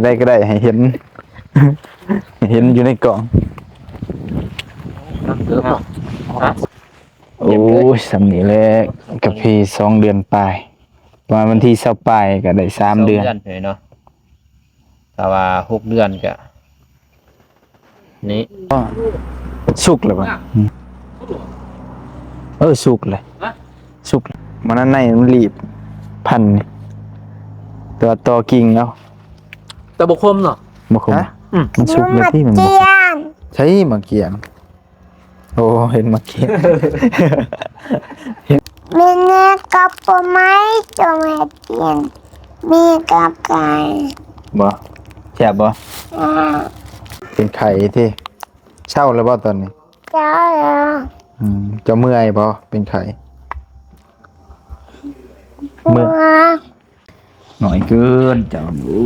ໄດ້ກໍໄດ້ໃຫ້ເຫັນ ໃຫ້ເຫັນຢູ່ໃນກ້ອງ. ເອີເນາະ ຮະ ໂອ້ຍ ສ່ຳນີ້ແຫຼະ ກາເຟສອງເດືອນປາຍ ປະມານວັນທີຊາວປາຍກໍໄດ້ສາມເດືອນ ສອງເດືອນເລີຍເນາະ. ຖ້າວ່າຫົກເດືອນກະນີ້ ສຸກແລ້ວບໍ່? ອືມ ເອີ ສຸກແລ້ວ ຮະ ສຸກແລ້ວ. ມັນອັນໃນມັນລີບ ພັນນີ້ ແຕ່ວ່າຕໍ່ກິ່ງເອົາ. ແຕ່ບໍ່ຄົມເນາະ? ບໍ່ຄົມ ຮະ? ອືມ ມັນສຸກແລ້ວຕິ ມັນບໍ່ຄົມ. ໃຊ່ ໝາກກ້ຽງ. ໂອ້ ເຫັນໝາກກ້ຽງ ແມ່ນກັບບໍ່ໄມ້ ຕົວແມ່ປ່ຽນ ມີກັບໄກ່ ບໍ່ ແຊບບໍ່? ອ່າ ເປັນໄຂ້ຕິ ເຊົາແລ້ວບໍ່ຕອນນີ້? ເຊົາແລ້ວ. ອືມ ເຈົ້າເມື່ອຍບໍ່ ເປັນໄຂ້? ເມື່ອຍ ເມື່ອຍ. ໜ້ອຍເກີນເຈົ້າ ໂອ້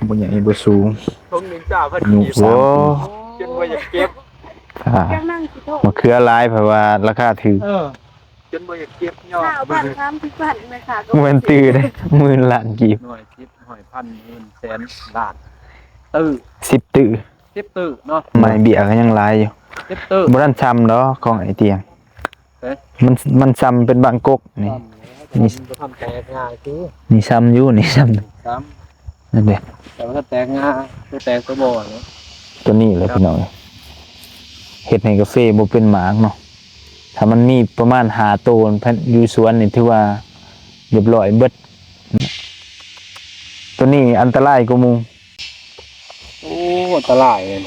ບໍ່ໃຫຍ່ບໍ່ສູງ ຖົງໜຶ່ງຈ້າ ພັນ ໂອ້ ກິບ ໂອ້ ຈົນບໍ່ຢາກເກັບ ອ່າ ມະເຂືອຫຼາຍ ເພາະວ່າລາຄາຖືກ ເອີ ຈົນບໍ່ຢາກເກັບຍອດ ຊາວພັນ ສາມສິບພັນ ແມ່ຄ້າກໍ ບໍ່ແມ່ນຕື້ເດ້ ໝື່ນລ້ານກີບ ໜ່ວຍ ສິບ ຮ້ອຍ ພັນ ໝື່ນ ແສນ ລ້ານ ຕື້ ສິບຕື້ ສິບຕື້ເນາະ ໄມ້ເບ້ຍກໍຍັງຫຼາຍຢູ່ ສິບຕື້ ບໍ່ທັນຊ່ຳດອກຂອງໄອ້ຕຽງ. ເອີ ມັນ ມັນຊ່ຳເປັນບາງກົກນີ້ ຊ່ຳແລ້ວ ນີ້ ແຕ່ວ່າມັນບໍ່ທັນແຕກງ່າຍຄື ນີ້ຊ່ຳຢູ່ ນີ້ຊ່ຳ ຊ່ຳ ນັ້ນເດ້ ແຕ່ວ່າຖ້າແຕກງ່າຍ ຄືແຕກຕົວບໍ່ເນາະ ຕົວນີ້ແຫຼະ ພີ່ນ້ອງ ເຮັດໃຫ້ກາເຟບໍ່ເປັນໝາກເນາະ. ຖ້າມັນມີປະມານຫ້າໂຕຢູ່ສວນນີ້ ຖືວ່າລຽບຮ້ອຍເບິດ ຕົວນີ້ອັນຕະລາຍກວ່າໝູ່. ໂອ້ ອັນຕະລາຍເລີຍ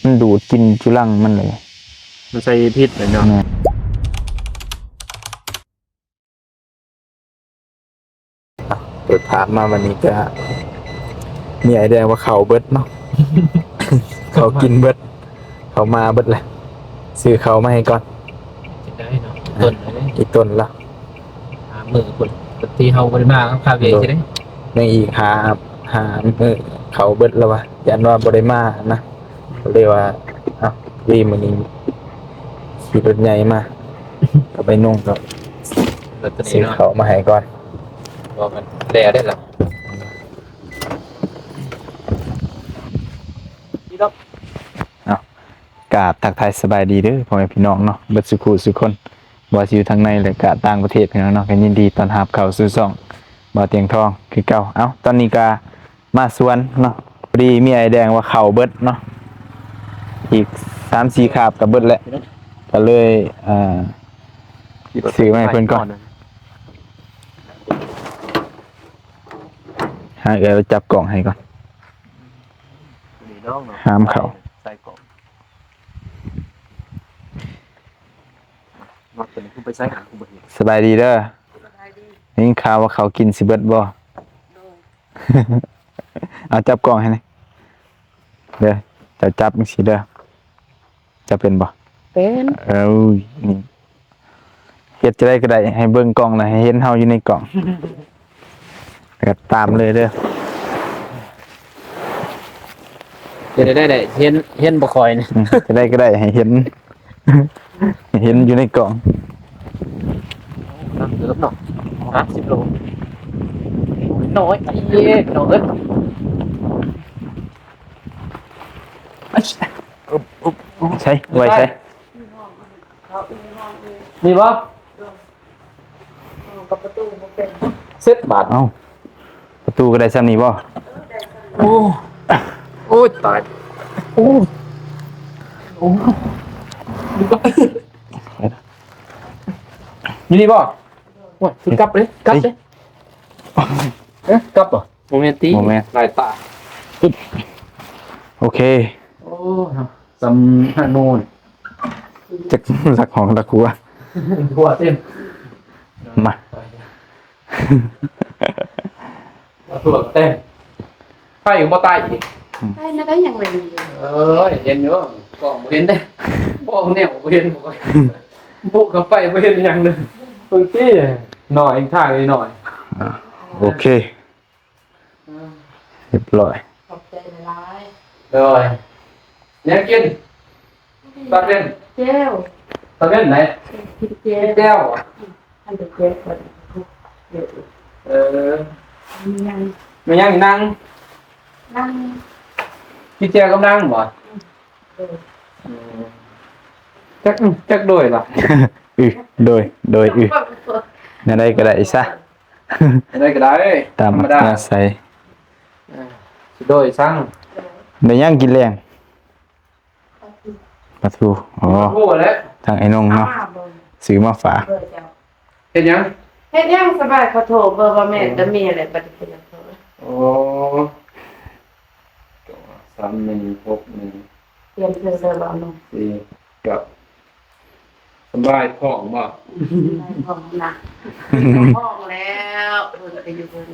ມັນດູດກິນຈຸລັງມັນເລີຍ ມັນໃສ່ພິດເລີຍເນາະ ແມ່ນ. ເປີດພາບມາບັດນີ້ກະມີໄອເດຍວ່າເຂົ້າເບິດເນາະ ເຂົ້າກິນເບິດ ເຂົ້າມາເບິດແຫຼະ ຊື້ເຂົ້າມາໃຫ້ກ່ອນ ກິນໄດ້ເນາະ ອີກຕົ້ນເລີຍ ອີກຕົ້ນລະ ຫ້າມື້ພຸ້ນ ທີ່ເຮົາບໍ່ໄດ້ມາຄາເຟຊິເດ້ ຍັງອີກຫ້າ ຫ້າມື້ເຂົ້າເບິດແລ້ວວ່າ ຢ້ານວ່າບໍ່ໄດ້ມານະ ກໍເລີຍວ່າ ເອົ້າ ດີມື້ນີ້ຂີ່ລົດໃຫຍ່ມາ ກັບໄອ້ນົງກໍຊື້ເຂົ້າມາໃຫ້ກ່ອນ ບໍ່ແມ່ນແລ້ວເດ້ລະ ເອົ້າ ກາບທັກທາຍສະບາຍດີເດີພໍ່ແມ່ພີ່ນ້ອງເນາະ ເບິດສູ່ຄູ່ສູ່ຄົນ ບໍ່ວ່າຊິຢູ່ທາງໃນ ແລະກະຕ່າງປະເທດພີ່ນ້ອງເນາະ ກໍຍິນດີຕ້ອນຮັບເຂົ້າສູ່ຊ່ອງບ່າວຕຽງທອງຄືເກົ່າ. ເອົ້າ ຕອນນີ້ກະມາສວນເນາະ ພໍດີມີໄອແດງວ່າເຂົ້າເບິດເນາະ ອີກສາມສີ່ຄາບກໍເບິດແລ້ວ ກໍເລີຍ ເອີ ຊື້ມາໃຫ້ເພິ່ນກ່ອນ ໃຫ້ເອື້ອຍຈັບກ້ອງໃຫ້ກ່ອນ ຫ້າມເຂົ້າ ໃສ່ກ້ອງ ສະບາຍດີເດີ ສະບາຍດີ ໄດ້ຍິນຂ່າວວ່າເຂົ້າກິນຊິເບິດບໍ່? ໂດຍ ເອົາຈັບກ້ອງໃຫ້ແດ່ເດີ ເຈົ້າຈັບຈັ່ງຊີ້ເດີ ເຈົ້າເປັນບໍ່? ເປັນ ເອີຍ ນີ້ ເຮັດຈັ່ງໃດກໍໄດ້ໃຫ້ເບິ່ງກ້ອງ ແລະໃຫ້ເຫັນເຮົາຢູ່ໃນກ້ອງ ແລ້ວກໍຕາມເລີຍເດີ ເຮັດໄດ້ໄດ້ ເຫັນ ເຫັນບໍ່ຄ່ອຍນີ້ ອືມ ເຮັດຈັ່ງໃດກໍໄດ້ໃຫ້ເຫັນ ເຫັນຢູ່ໃນກ້ອງ ໜັກເຕີບເນາະ ຫ້າສິບໂລ ນ້ອຍ ເອີ ນ້ອຍ ໃສ່ ໄວ້ໃສ່ ນີ້ບໍ່? ເສັດບາດ ເອົ້າ ປະຕູກໍໄດ້ຊ່ຳນີ້ບໍ່? ໂອ້ ໂອ້ຍ ຕາຍ ໂອ້ ໂອ້ ຢູ່ນີ້ບໍ່? ໂອ້ຍ ຄືກັບເດ້ ກັບເດ້ ເອີ ກັບບໍ່? ບໍ່ແມ່ນຕິ ບໍ່ແມ່ນ ຫຼາຍຕາ ໂອເຄ ໂອ້ ສ່ຳຮັກໂນນ ຈັກ ລັກຫ້ອງລັກຄົວ ຄົວເຕັມ ມາ ຄົວເຕັມ ໄຟກໍບໍ່ຕາຍອີກ ໄຟມາໄດ້ຫຍັງເລີຍ ເອີຍ ເຫັນຢູ່ ກ້ອງບໍ່ເຫັນເດ້ ບໍ່ແນວບໍ່ເຫັນ ບຸກເຂົ້າໄປບໍ່ເຫັນຫຍັງເລີຍ ເບິ່ງຕິ ໜ້ອຍ ທາງໜ້ອຍ ອ່າ ໂອເຄ ຮຽບຮ້ອຍ ຂອບໃຈຫຼາຍໆ ໂດຍ ແນວກິນ ຕອນເວັນ ແຈ່ວ ຕອນເວັນໄດ໋ ກິນແຈ່ວ ກິນແຈ່ວ ອັນເດແຈ່ວ ເອີ ມີຫຍັງ ແມ່ນຫຍັງນັ່ງ? ນັ່ງ ກິນແຈ່ວກັບນັ່ງບໍ່? ເອີ ອືມ ຈັກ ຈັກໂດຍລະ? ອື ໂດຍ ໂດຍ ອື ແນວໃດກໍໄດ້ຊະ ແນວໃດກໍໄດ້ ຕາມອັດທະຍາໄສ ເອີ ຊິໂດຍຊັ້ນ. ໄດ້ຫຍັງກິນແລງ? ປາທູ ອໍ ປາທູແຫຼະ ທາງໄອ້ນົງເນາະ ຊື້ມາຝາກ. ເຮັດຫຍັງ? ເຮັດຫຍັງ? ສະບາຍ ຂໍໂທດ ເບິ່ງວ່າແມ່ນແຕ່ເມແຫຼະ ບັດນີ້ ໂອ້ ສາມໜຶ່ງ ຫົກໜຶ່ງ ຕຽມເຊີນເດີ ບ່າວໜຸ່ມ ສີ່ ເກົ້າ ສະບາຍທ້ອງບໍ່? ສະບາຍທ້ອງນະ ທ້ອງແລ້ວ ເພິ່ນໄປຢູ່ເພິ່ນ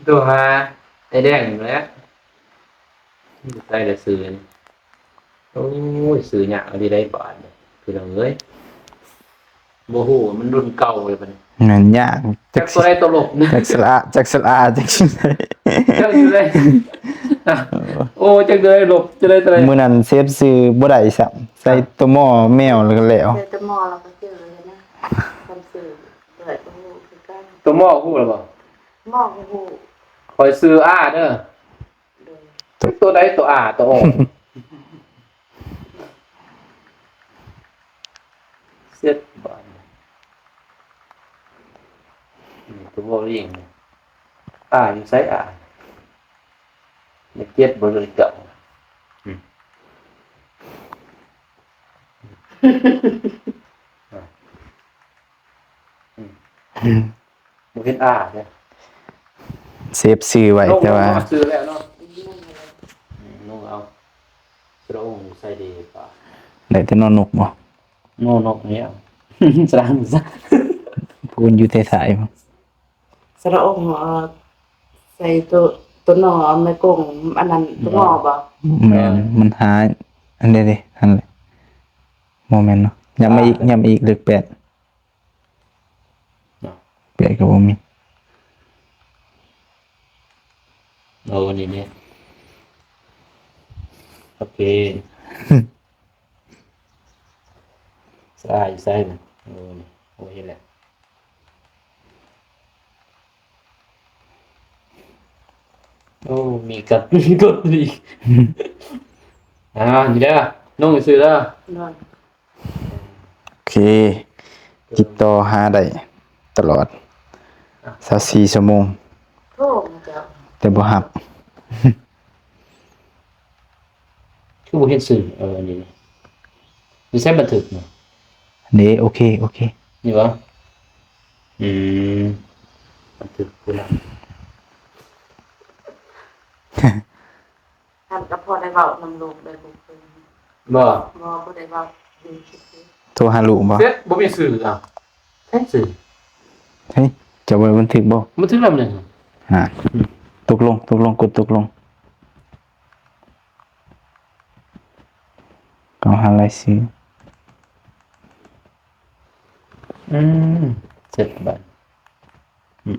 ໂທຫາໄອ້ແດງແຫຼະ. ໃສ່ລະຊື່ ໂອ້ຍ ຊື່ຍາກອີ່ຫຼີໄດ໋ບາດນີ້ ພີ່ນ້ອງເອີຍ ບໍ່ຮູ້ວ່າມັນລຸ້ນເກົ່າເລີຍບັດນີ້ ແມ່ນຍາກ ຈັກໂຕໃດໂຕລົບ ຈັກສະຫຼະ ຈັກສະຫຼະ ຈັກຊິໄດ້ ຈັກຢູ່ໃດ ໂອ້ ຈັກໂຕໃດລົບ ຈັກໃດໂຕໃດ. ມື້ນັ້ນເຊຟຊື່ບໍ່ໄດ້ຊ້ຳ ໃສ່ໂຕມໍແມວແລ້ວກໍແລ້ວ ໃສ່ໂຕມໍແລ້ວກໍຈື່ນະ ຄັນຊື່ເປີດບໍ່ຮູ້ຄືກັນ. ໂຕມໍຮູ້ແລ້ວບໍ່? ມໍກໍຮູ້ ຂ້ອຍຊື່ອາເດີ. ໂຕໃດໂຕອາໂຕອອກ ເສັດບາດນີ້ ໂຕບໍ່ລີງ ອາຢູ່ໃສອາ ເຈັດບໍ່ເລີຍເຈົ້າ ອືມ ອືມ ບໍ່ເຫັນອາເດ້ ເຊຟຊື່ໄວ້ ແຕ່ວ່າ ລົງເອົາຊື່ແລ້ວເນາະ ອືມ ລົງເອົາ ສະລະອົງໃສ່ດີກວ່າ ໄດ້ແຕ່ນໍນົກບໍ່? ນໍນົກນີ້ ສະລະອຶງຊະ ຜູ້ອື່ນຢູ່ແຕ່ທ້າຍບໍ່? ສະລະອົງ ເອີ ໃສ່ໂຕ ໂຕນໍ ແມ່ກົງ ອັນນັ້ນ ໂຕມໍບໍ່? ແມ່ນ ມັນຫາ ອັນນີ້ເດ້ ຫັ້ນແຫຼະ ບໍ່ແມ່ນເນາະ ຫຍັບມາອີກ ຫຍັບມາອີກ ເລກແປດ. ເນາະ ແປດກໍບໍ່ມີ ໂອ້ ນີ້ເດ້ ໂອເຄ ສາຍໃສ່ນະ ໂອ້ ນີ້ ໂອ້ ເຫັນແລ້ວ ໂອ້ ມີກັດ ມີກົດອີກ ອ່າ ນີ້ເດີ ລົງຊື່ເດີ ໂອເຄ ຕິດຕໍ່ຫາໄດ້ຕະຫຼອດ ອ່ະ ຊາວສີ່ຊົ່ວໂມງ ໂທມາເຈົ້າ ແຕ່ບໍ່ຮັບ ຄືບໍ່ເຫັນຊື່ ເອີ ອັນນີ້ ຢູ່ໃສບັນທຶກນະ ເດ້ ໂອເຄ ໂອເຄ ນີ້ຫວາ? ອືມ ບັນທຶກພຸ້ນນະ ທ່ານກໍພໍໄດ້ເວົ້ານຳລູກໄດ້ບໍ່ຄືນ ບໍ່ ບໍ່ ບໍ່ໄດ້ເວົ້າຢູ່ຊື່ໆ ໂທຫາລູກບໍ່? ເຟສບໍ່ມີຊື່ ອ້າວ ໃຊ້ຊື່ ເຮີ້ຍ ເຈົ້າບໍ່ໄດ້ບັນທຶກບໍ່? ບັນທຶກນຳແລ້ວ ຮະ ອືມ ຕົກລົງ ຕົກລົງ ກົດຕົກລົງ ກອງຫາລາຍຊື່ ອືມ ເສັດບາດ ອືມ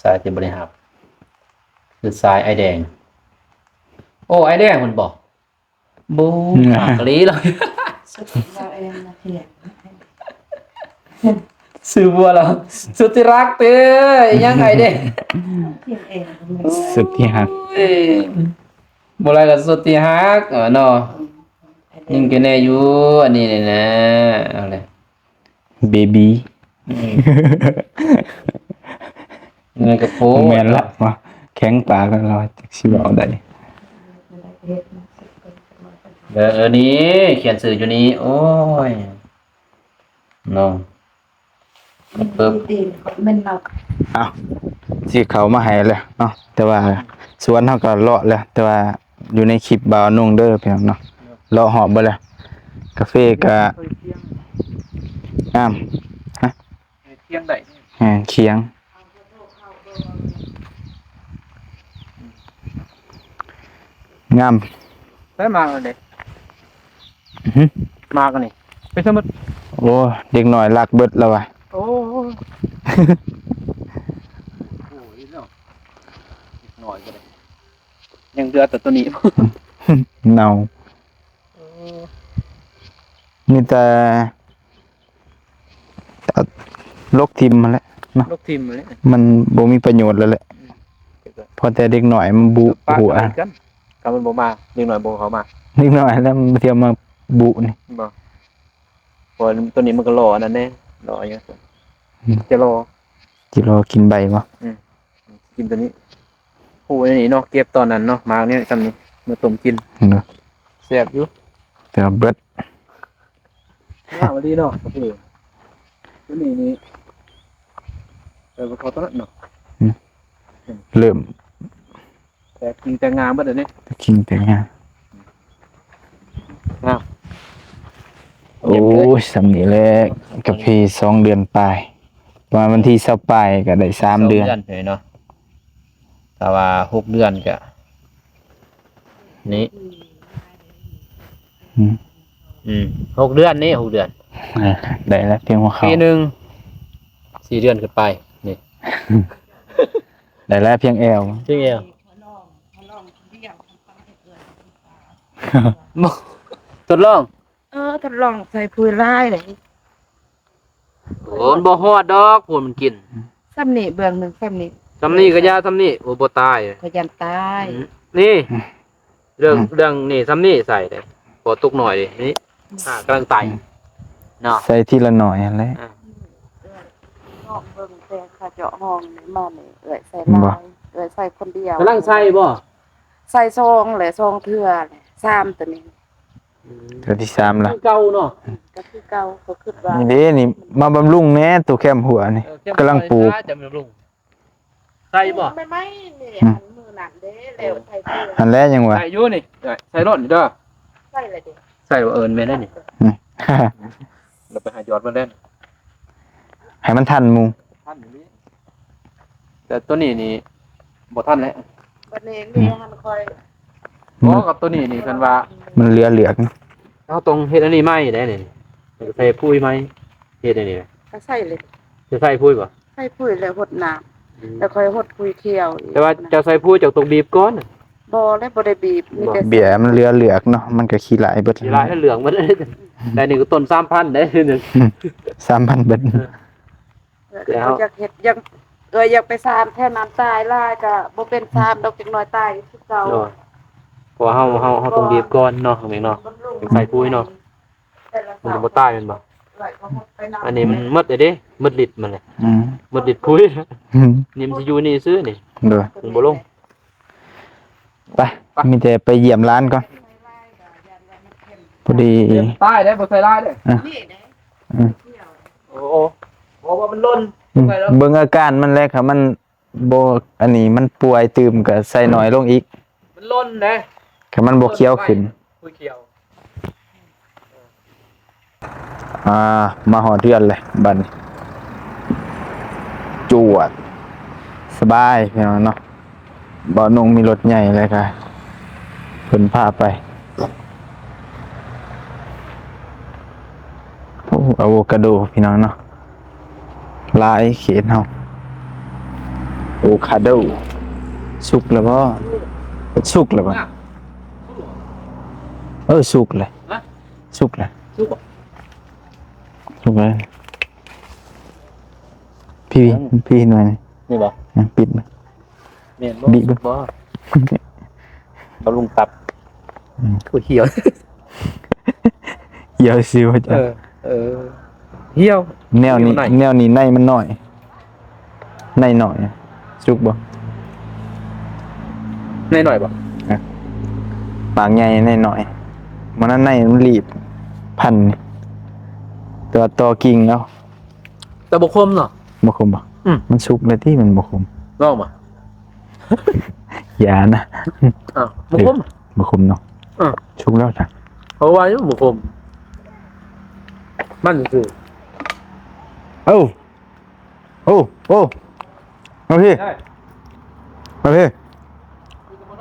ສາຍທີ່ບໍ່ໄດ້ຮັບ ຄືສາຍອ້າຍແດງ ໂອ້ ອ້າຍແດງເພິ່ນບໍ່? ໂອ້ ອືມ ປາກກະລີລະ ສຸດຍອດເອງນະ ຊື່ບົວລະ ສຸດທີ່ຮັກເດ້ ອີຫຍັງອ້າຍແດງ ສຸດທີ່ຮັກ ໂອ້ຍ ບໍ່ໄດ້ກໍສຸດທີ່ຮັກ ເອີ ເນາະ ຍິງແກແນ່ຢູ່ ອັນນີ້ນີ້ນະ ເອົາເລີຍ ເບບີ ອືມ ເງິນກະໂພດ ແມ່ນລະວະ ແຂງປາກແລ້ວລະ ຈັກຊິເວົ້າໄດ້ ເອີ ນີ້ ຂຽນຊື່ຢູ່ນີ້ ໂອ້ຍ ເນາະ ປຶບ ແມ່ນລະ ອ້າວ ຊື້ເຂົ້າມາໃຫ້ແລ້ວເນາະ ແຕ່ວ່າສວນເຮົາກໍເລາະແລ້ວ ແຕ່ວ່າ ຢູ່ໃນຄລິບບ່າວນຸ່ງເດີພີ່ນ້ອງເນາະ ເລາະຮອບເບິດແລ້ວ ກາເຟກະງາມ ຮະ ຄຽງໄດ້ ແມ່ນ ຄຽງ ງາມ ໃສ່ໝາກອັນນີ້ ຫຶ ໝາກອັນນີ້ ໄປໃສໝົດ ໂອ້ ເດັກນ້ອຍລັກເບິດແລ້ວວະ ໂອ້ ໂອ້ຍ ເນາະ ເດັກນ້ອຍກໍໄດ້ ຍັງເຫຼືອແຕ່ຕົວນີ້ ເນົ່າ ເອີ ມີແຕ່ ເອົາລົກຖິ້ມຫັ້ນແຫຼະ ເນາະ ລົບຖິ້ມແຫຼະ ມັນບໍ່ມີປະໂຫຍດແລ້ວແຫຼະ ອືມ ພໍແຕ່ເດັກນ້ອຍມັນບຸຫົວ ປະກັນ ຄັນມັນບໍ່ມາ ເດັກນ້ອຍບໍ່ເຂົ້າມາ ເດັກນ້ອຍແລ້ວມັນທ່ຽວມາບຸນີ້ ບໍ່ ເພາະວ່າຕົວນີ້ມັນກໍລໍອັນນັ້ນແດ່ ລໍຫຍັງ ອືມ ຈະລໍ ຈະລໍກິນໃບບໍ່ ອືມ ກິນຕົວນີ້ ປູກອັນນີ້ເນາະ ເກັບຕອນນັ້ນເນາະ ໝາກນີ້ຊ່ຳນີ້ ມາຕົ້ມກິນເນາະ ແຊບຢູ່ ແຕ່ວ່າເບິດ ງາມອີ່ຫຼີເນາະ ໂອເຄ ຕົວນີ້ນີ້ ເອີ ບໍ່ເຂົ້າຕົວນັ້ນເນາະ ອືມ ເລີ່ມ ແຕກກິ່ງແຕກງ່າເບິດແລ້ວນີ້ ແຕກກິ່ງແຕກງ່າ ງາມ ໂອ້ຍ ສ່ຳນີ້ແຫຼະ ກາເຟສອງເດືອນປາຍ ປະມານວັນທີຊາວປາຍກໍໄດ້ສາມເດືອນ ສອງເດືອນເລີຍເນາະ ຖ້າວ່າຫົກເດືອນກໍ ນີ້ ອືມ ອືມ ຫົກເດືອນນີ້ ຫົກເດືອນ ເອີ ໄດ້ແລ້ວພຽງຫົວເຂົ່າ ປີໜຶ່ງ ສີ່ເດືອນຂຶ້ນໄປ ນີ້ ໄດ້ແລ້ວພຽງແອວ ພຽງແອວ ບໍ່ ທົດລອງ ເອີ ທົດລອງໃສ່ປຸ໋ຍຫຼາຍເດ້ ໂອ້ ມັນບໍ່ຮອດດອກ ໂພດມັນກິນ ສ່ຳນີ້ເບື້ອງໜຶ່ງ ສ່ຳນີ້ ສ່ຳນີ້ກໍຢ່າ ສ່ຳນີ້ ໂອ້ ບໍ່ຕາຍ ຂ້ອຍຢ້ານຕາຍ ອືມ ນີ້ ເລື່ອງ ອືມ ເລື່ອງນີ້ ສ່ຳນີ້ໃສ່ເດ້ ພໍຕົກໜ້ອຍເດ້ ນີ້ ອ່າ ກຳລັງໄຕ ອືມ ເນາະ ໃສ່ທີລະໜ້ອຍຫັ້ນແຫຼະ ອ່າ ລອງເບິ່ງ ແຕ່ເຂົາເຈາະຫ້ອງນີ້ມານີ້ ເອື້ອຍໃສ່ຫຼາຍ ເອື້ອຍໃສ່ຄົນດຽວ ກຳລັງໃສ່ບໍ່ ໃສ່ສອງແຫຼະ ສອງເທື່ອແຫຼະ ສາມ ຕົວນີ້ ອືມ ເທື່ອທີສາມລະ ຄືເກົ່າເນາະ ກໍຄືເກົ່າ ກໍຄິດວ່າ ນີ້ເດ້ ນີ້ມາບຳລຸງແດ່ ໂຕແຄມຫົວນີ້ ເອີ ແຄມຫົວ ກຳລັງປູກ ຈະບຳລຸງ ໃສ່ບໍ່ ໃໝ່ໆນີ້ ອືມ ອັນມື້ນັ້ນເດ້ ແລ້ວໃສ່ເທື່ອ ຫັ້ນແຫຼະ ຍັງວ່າ ໃສ່ຢູ່ນີ້ ໃສ່ໂລດນີ້ເດີ ໃສ່ແລ້ວເດ້ ໃສ່ບໍ່ ເອີ ແມ່ນແລ້ວນີ້ ອືມ ແລ້ວໄປຫາຢອດມັນແລ້ວ ໃຫ້ມັນທັນໝູ່ ທັນຢູ່ນີ້ ແຕ່ຕົວນີ້ນີ້ບໍ່ທັນແລ້ວ ບັດນີ້ເມຍຫັ້ນຂ້ອຍ ບໍ່ ກັບຕົວນີ້ນີ້ ຄັນວ່າມັນເຫຼືອເລືອກ ເຮົາຕ້ອງເຮັດອັນນີ້ໃໝ່ໄດ໋ນີ້ ໃສ່ປຸ໋ຍໃໝ່ ເຮັດອັນນີ້ ກໍໃສ່ເລີຍ ຈະໃສ່ປຸ໋ຍບໍ່ ໃສ່ປຸ໋ຍແລ້ວຫົດນ້ຳ ອືມ ແລ້ວຄ່ອຍຫົດປຸ໋ຍຂຽວອີກ ແຕ່ວ່າເຈົ້າໃສ່ປຸ໋ຍ ເຈົ້າຕ້ອງບີບກ່ອນ ບໍ່ແລ້ວ ບໍ່ໄດ້ບີບ ມີແຕ່ ເບ້ຍມັນເຫຼືອເລືອກເນາະ ມັນກໍຂີ້ຫຼາຍເບິດ ຂີ້ຫຼາຍເຫຼືອງເບິດ ແຕ່ນີ້ກໍຕົ້ນສາມພັນເດ້ ສາມພັນເບິດ ເອີ ແລ້ວຢາກເຮັດ ຢາກ ເອີ ຢາກໄປສາມແຖວນັ້ນ ຕາຍຫຼາຍກໍບໍ່ເປັນ ສາມດອກ ຈັກໜ້ອຍຕາຍຄືເກົ່າ ໂດຍ ເພາະວ່າເຮົາ ເຮົາ ເຮົາຕ້ອງບີບກ່ອນເນາະ ແມ່ນເນາະ ໃສ່ປຸ໋ຍເນາະ ມັນບໍ່ຕາຍແມ່ນບໍ່ ອັນນີ້ມັນໝົດແລ້ວເດ້ ໝົດລິດມັນແຫຼະ ອືມ ໝົດລິດປຸ໋ຍ ອືມ ນີ້ມັນຊິຢູ່ນີ້ຊື່ນີ້ ໂດຍ ມັນບໍ່ລົງ ໄປ ມີແຕ່ໄປຢ້ຽມຫຼານກ່ອນ ພໍດີ ຕາຍໄດ້ບໍ່ໃສ່ຫຼາຍເດ້ ອືມ ໂອ້ ບໍ່ວ່າມັນຫຼົ່ນ ອືມ ເບິ່ງອາການມັນແຫຼະ ຄັນມັນບໍ່ ອັນນີ້ມັນປ່ວຍຕື່ມກໍໃສ່ໜ້ອຍລົງອີກ ມັນຫຼົ່ນເດ້ ຄັນມັນບໍ່ຂຽວຂຶ້ນ ອ່າ ມາຮອດເຮືອນແລ້ວບັດນີ້ ຈວດ ສະບາຍພີ່ນ້ອງເນາະ ບ່າວນົງມີລົດໃຫຍ່ແລ້ວກະເພິ່ນພາໄປ ໂອ້ ອາໂວຄາໂດພີ່ນ້ອງເນາະ ຫຼາຍເຂດເຮົາ ໂອຄາໂດ ສຸກແລ້ວບໍ່ ສຸກແລ້ວບໍ່ ເອີ ສຸກແລ້ວ ຮະ ສຸກແລ້ວ ສຸກບໍ່ ສຸກແລ້ວ ພີ້ ພີ້ໜ່ວຍນີ້ ນີ້ບໍ່ ຍັງປິດ ແມ່ນບໍ່ ບິເບິ່ງ ບໍ່ ບຳລຸງຕັບ ອືມ ຄືວ່າຫ່ຽວ ຫ່ຽວຊິວ່າ ເອີ ເອີ ຫ່ຽວ ແນວນີ້ ແນວນີ້ໃນມັນໜ້ອຍ ໃນໜ້ອຍ ສຸກບໍ່ ໃນໜ້ອຍບໍ່ ປາກໃຫຍ່ໃນໜ້ອຍ ມັນນັ້ນໃນມັນລີບພັນນີ້ ແຕ່ວ່າຕໍ່ກິ່ງເອົາ ແຕ່ບໍ່ຄົມເນາະ ບໍ່ຄົມບໍ່ ອືມ ມັນສຸກແລ້ວຕິ ມັນບໍ່ຄົມ ລອງບໍ່ ຢ່ານະ ອ້າວ ບໍ່ຄົມ ບໍ່ຄົມເນາະ ເອີ ສຸກແລ້ວຈ້ະ ເພາະວ່າຍັງບໍ່ຄົມ ມັນຄື ເອົ້າ ໂອ້ ໂອ້ ມາພີ້ ມາພີ້ ມ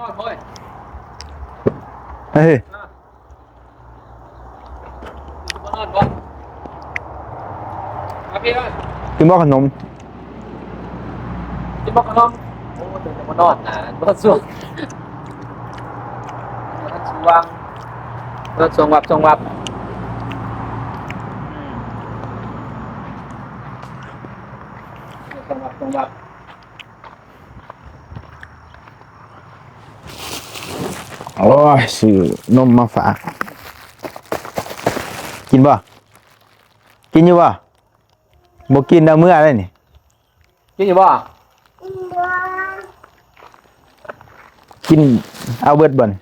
າພີ້ ມາພີ້ ກິນບໍ່ຂະໜົມ ກິນບໍ່ຂະໜົມ ໂອ້ ເປັນຕາມານອນນະ ນອນຊ່ວງ ນອນຊ່ວງ ນອນຊ່ວງວັບ ຊ່ວງວັບ ອືມ. ໂອ້ຍ ຊື້ນົມມາຝາກ ກິນບໍ່? ກິນຢູ່ບໍ່? ບໍ່ກິນເອົາເມືອໄດ້ນີ້. ກິນຢູ່ບໍ່? ກິນ ເອົາເບິດບໍ່ນີ້?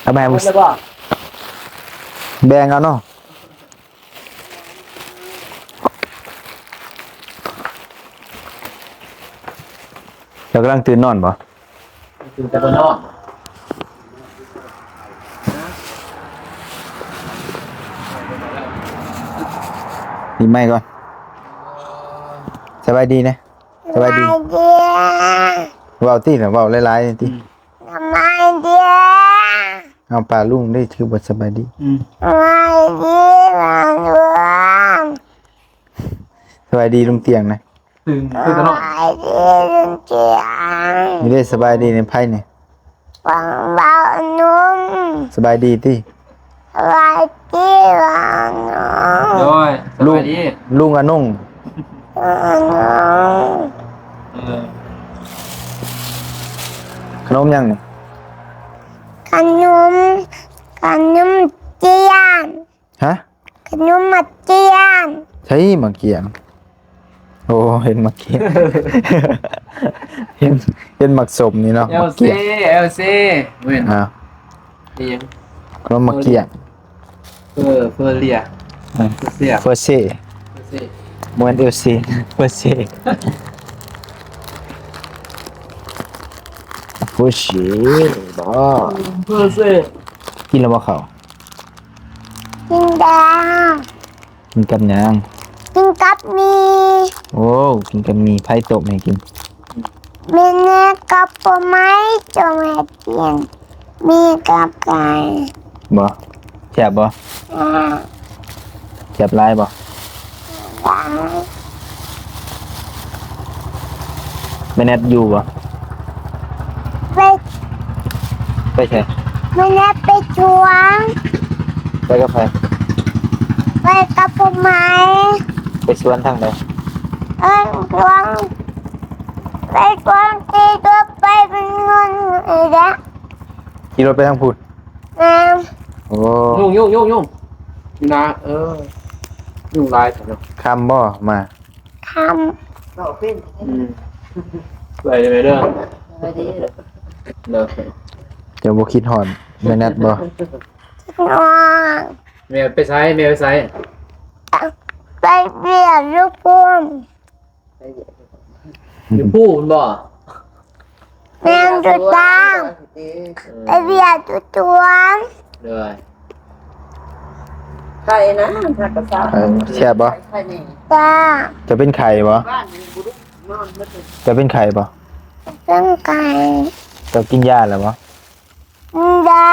ເອົາແບ່ງ ເອົາເບິດແລ້ວບໍ່? ແບ່ງເອົາເນາະ. ເຈົ້າກຳລັງຕື່ນນອນບໍ່? ຕື່ນແຕ່ບໍ່ນອນ. ນີ້ໄມກ່ອນ. ສະບາຍດີນະ. ສະບາຍດີ. ສະບາຍດີ. ເວົ້າຕິລະ ເວົ້າຫຼາຍໆຕິ. ອືມ. ສະບາຍດີ. ເອົາ ປ້າລຸງເດ້ ຄືບໍ່ສະບາຍດີ. ອືມ. ສະບາຍດີ ປ້າລຸງ. ສະບາຍດີລຸງຕຽງນະ. ຕື່ນ ຕື່ນຕະຫຼອດ. ສະບາຍດີລຸງຕຽງ. ນີ້ເດ້ ສະບາຍດີໃນໄພນີ້. ເວົ້າ ເວົ້າອະນຸງ. ສະບາຍດີຕິ. ສະບາຍດີ ເວົ້າອະນຸງ. ໂດຍ ສະບາຍດີ ລຸງ ລຸງອະນຸງ. ເອີ ອະນຸງ. ເອີ ຂະໜົມຫຍັງນີ້? ຂະໜົມ ຂະໜົມຕຽນ. ຮະ? ຂະໜົມໝາກກ້ຽງ. ໃສໝາກກ້ຽງ? ໂອ້ ເຫັນໝາກກ້ຽງ ເຫັນ ເຫັນໝາກສົ້ມນີ້ເນາະ. ແອວຊີ ໝາກກ້ຽງ ແອວຊີ ແມ່ນ. ອ້າວ ອີຫຍັງ? ຂະໜົມໝາກກ້ຽງ. ເຟີ ເຟີເລຍ. ເອີ ເຟີເຊຍ ເຟີເຊ. ເຟີເຊ ບໍ່ແມ່ນແອວຊີ ເຟີເຊ. ເຟີເຊບໍ? ເຟີເຊ. ກິນແລ້ວບໍ່ເຂົ້າ? ກິນແລ້ວ. ກິນກັບຫຍັງ? ກິນກັບໝີ່. ໂອ້ ກິນກັບໝີ່. ໃຜຕົ້ມໃຫ້ກິນ? ແມ່ນະ ກັບປາໄມ້ຕົ້ມໃຫ້ກິນ. ໝີ່ກັບໄກ່. ບໍ່? ແຊບບໍ່? ແຊບ. ແຊບຫຼາຍບໍ່? ຫຼາຍ. ແມ່ແນັດຢູ່ບໍ່? ໄປ ໄປໃສ? ແມ່ແນັດໄປສວນ. ໄປກັບໃຜ? ໄປກັບປາໄມ້. ໄປສວນທາງໃດ? ເອີ ສວນ ໄປສວນ ຂີ່ລົດໄປເປັນເງິນນີ້ແຫຼະ. ຂີ່ລົດໄປທາງພຸ້ນ? ແມ່ນ. ໂອ້ ຍຸງ ຍຸງ ຍຸງ ຍຸງ ຢູ່ນາ. ເອີ ຍຸງຫຼາຍແທ້ເນາະ. ຄ່ຳບໍ່ມາ? ຄ່ຳ. ອືມ ໄປເດີແມ່ເດີ. ເຈົ້າບໍ່ຄິດຮອດແມ່ແນັດບໍ່? ຄິດຮອດ. ແມ່ໄປໃສ? ແມ່ໄປໃສ? ໄປວຽກຢູ່ພຸ້ນ. ຢູ່ພູ້ນບໍ່? ແມ່ນ ຢູ່ຕາງ. ເອີ ໄປວຽກຢູ່ສວນ. ໂດຍ. ໄຂ່ນະ ຜັກກະເຊົາ. ເອີ ແຊບບໍ່? ໄຂ່ນີ້. ຈ້າ. ເຈົ້າເປັນໄຂ້ບໍ່? ເຈົ້າເປັນໄຂ້ບໍ່? ເປັນໄຂ້. ເຈົ້າກິນຢາແລ້ວບໍ່? ກິນຢາ.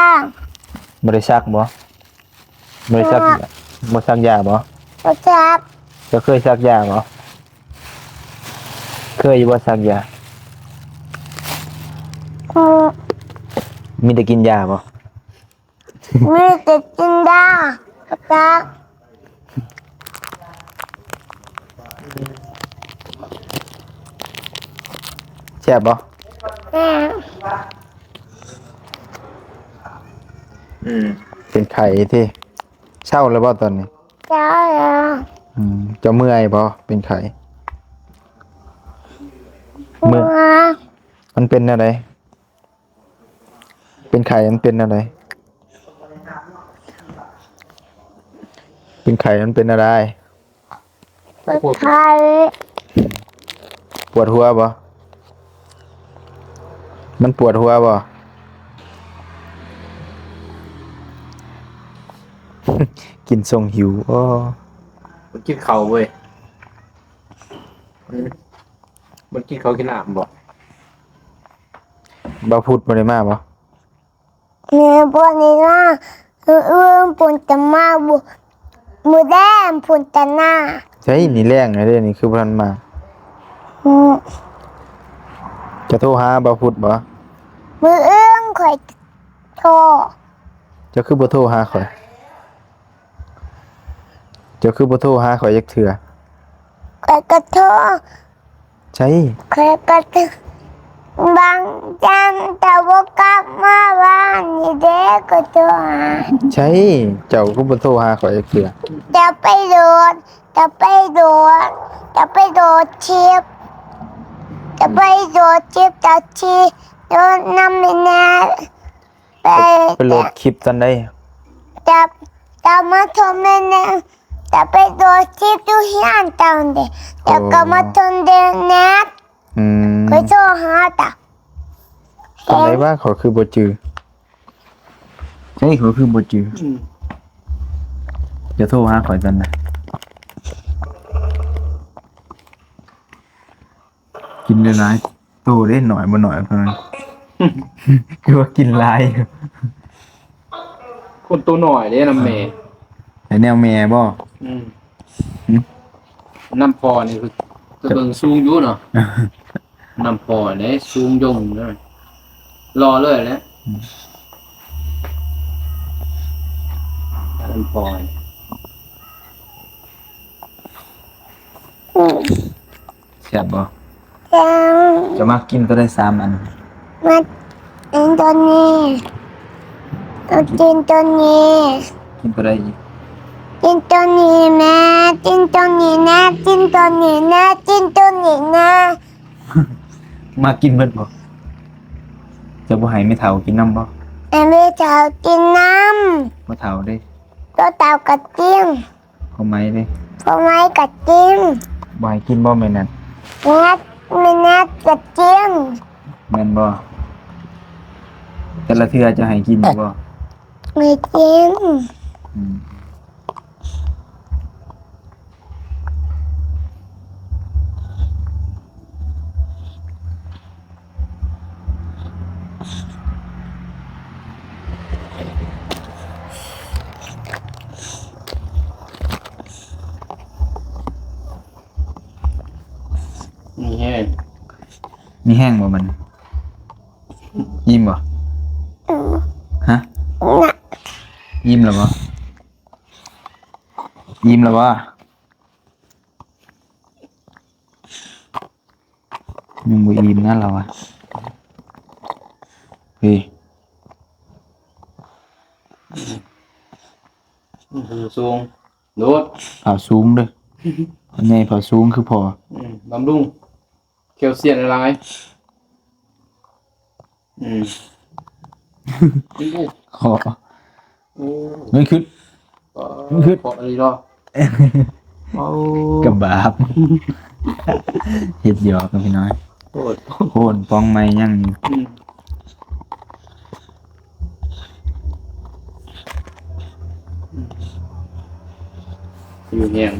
ບໍ່ໄດ້ສັກບໍ່? ບໍ່ໄດ້ສັກ. ບໍ່ສັກຢາບໍ່? ບໍ່ສັກ. ເຈົ້າເຄີຍສັກຢາບໍ່? ເຄີຍຢູ່ບໍ່ສັກຢາ? ອື ມີແຕ່ກິນຢາບໍ່? ມີແຕ່ກິນຢາ. ບໍ່ສັກ. ແຊບບໍ່? ແຊບ. ອືມ ເປັນໄຂ້ຕິ? ເຊົາແລ້ວບໍ່ຕອນນີ້? ເຊົາແລ້ວ. ອືມ ເຈົ້າເມື່ອຍບໍ່? ເປັນໄຂ້ ເມື່ອຍ. ເມື່ອຍ. ມັນເປັນແນວໃດ? ເປັນໄຂ້ມັນເປັນແນວໃດ? ເປັນໄຂ້ມັນເປັນແນວໃດ? ປວດໄຂ້. ປວດຫົວບໍ່? ມັນປວດຫົວບໍ່? ກິນຊົງຫິວ. ໂອ້ ບໍ່ກິນເຂົ້າເວີຍ. ອືມ ບໍ່ກິນເຂົ້າກິນນ້ຳບໍ່? ບ່າວພຸດບໍ່ໄດ້ມາບໍ່? ແມ່ບໍ່ໄດ້ມາ. ມື້ອື່ນເພິ່ນຈະມາ. ມື້ ມື້ແລງເພິ່ນຈະມາ. ໃຊ່ ນີ້ແລງແລ້ວເດ້ ນີ້ຄືບໍ່ທັນມາ. ອືມ ຈະໂທຫາບ່າວພຸດບໍ່? ມື້ອື່ນຂ້ອຍໂທ. ເຈົ້າຄືບໍ່ໂທຫາຂ້ອຍ? ເຈົ້າຄືບໍ່ໂທຫາຂ້ອຍຈັກເທື່ອ? ຂ້ອຍກໍໂທ. ໃຊ່ ຂ້ອຍກໍໂທ. ບາງຢ່າງເຈົ້າບໍ່ກັບມາບ້ານນີ້ເດ້ ກໍໂທຫາ. ໃຊ່ ເຈົ້າກໍບໍ່ໂທຫາຂ້ອຍຈັກເທື່ອ. ເຈົ້າໄປໂລດ ເຈົ້າໄປໂລດ ເຈົ້າໄປໂລດຄລິບ ເຈົ້າໄປໂລດຄລິບ ເຈົ້າຊິໂລດນຳແມ່ແນ່. ໄປ ໄປໂຫຼດຄລິບຕອນໃດ? ຈະ ຈະມາໂທແມ່ນແນ່ ຈະໄປໂຫຼດຄລິບຢູ່ເຮືອນເຈົ້າເດ້ ແລ້ວກໍມາໂທເດີນແນ່. ອືມ ຂ້ອຍໂທຫາຕາ ຕອນໃດວະ? ຂ້ອຍຄືບໍ່ຈື່. ໃຊ່ ຂ້ອຍຄືບໍ່ຈື່. ອືມ ຈະໂທຫາຂ້ອຍຕອນໃດ? ກິນຫຼາຍໆ ໂຕເດ້ ໜ້ອຍບໍ່ໜ້ອຍ ຄືວ່າກິນຫຼາຍ. ຄົນໂຕໜ້ອຍເດ້ນຳແມ່. ໃຫ້ແນວແມ່ບໍ່? ອືມ ຫຶ ນຳພໍ່ນີ້ຄືຈະເບິ່ງສູງຢູ່ເນາະ. ນຳພໍ່ເດ້ ສູງຍົງເດ້ ຫຼໍ່ເລີຍແຫຼະ. ອືມ ນຳພໍ່. ແຊບບໍ່? ແຊບ. ຈະມັກກິນໂຕໃດສາມອັນ? ມັກກິນໂຕນີ້ ມັກກິນໂຕນີ້. ກິນໂຕໃດອີກ? ກິນໂຕນີ້ແນ່ ກິນໂຕນີ້ແນ່ ກິນໂຕນີ້ແນ່ ກິນໂຕນີ້ແນ່. ມັກກິນເບິດບໍ່? ຈະບໍ່ໃຫ້ແມ່ເຖົ້າກິນນຳບໍ່? ໃຫ້ແມ່ເຖົ້າກິນນຳ. ພໍ່ເຖົ້າເດ້? ພໍ່ເຖົ້າກໍກິນ. ພໍ່ໄມ້ເດ້? ພໍ່ໄມ້ກໍກິນ. ບໍ່ໃຫ້ກິນບໍ່ແມ່ນັດ? ແມ່ນັດ ແມ່ນັດກໍກິນ. ແມ່ນບໍ່? ແຕ່ລະເທື່ອຈະໃຫ້ກິນຢູ່ບໍ່? ໃຫ້ກິນ. ອືມ. ມີແຮງ ມີແຮງບໍ່ບັດນີ້? ອີ່ມບໍ່? ອືມ. ຮະ? ນະ ອີ່ມແລ້ວບໍ່? ອີ່ມແລ້ວບໍ່? ຍັງບໍ່ອີ່ມນະລາວອະ. ເອີ ສູງໂລດ ຜາສູງເດີ ໃຫຍ່ຜາສູງຄືພໍ່. ອືມ ບຳລຸງແຄວຊຽມຫຼາຍໆ. ອືມ ໂອ້ ເງີຍຂຶ້ນ ເງີຍຂຶ້ນ ເພາະອີ່ຫຼີເນາະ. ໂອ້ ກະບາບ ເຮັດຫຍອກນະພີ່ນ້ອງ. ໂອ້ ໂອ້ ປ່ອງໃໝ່ຍັງຢູ່. ອືມ ຢູ່ແຮງ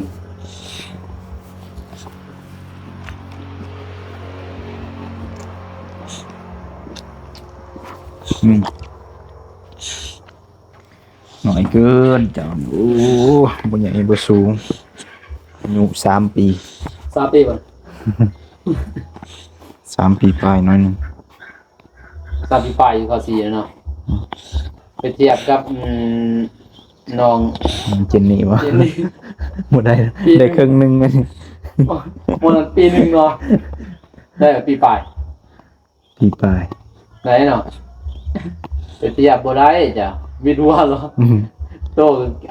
ອືມ ໜ້ອຍເກີນເຈົ້າ. ໂອ້ ບໍ່ໃຫຍ່ບໍ່ສູງ ອາຍຸສາມປີ ສາມປີບໍ່? ສາມປີປາຍໜ້ອຍໜຶ່ງ. ສາມປີປາຍຢູ່ ເກົ້າສີ່ແລ້ວເນາະ. ອືມ ໄປທຽບກັບ ອືມ ນ້ອງ ນ້ອງເຈນນີ້ບໍ່? ເຈນນີ້ ບໍ່ໄດ້ ໄດ້ເຄິ່ງໜຶ່ງ. ບໍ່ ບໍ່ນັ້ນປີໜຶ່ງເນາະ. ໄດ້ປີປາຍ ປີປາຍ ໄດ້ເນາະ. ໄປທຽບບໍ່ໄດ້ຈ້ະ ວິດຫົວເນາະ. ອືມ ໂຕ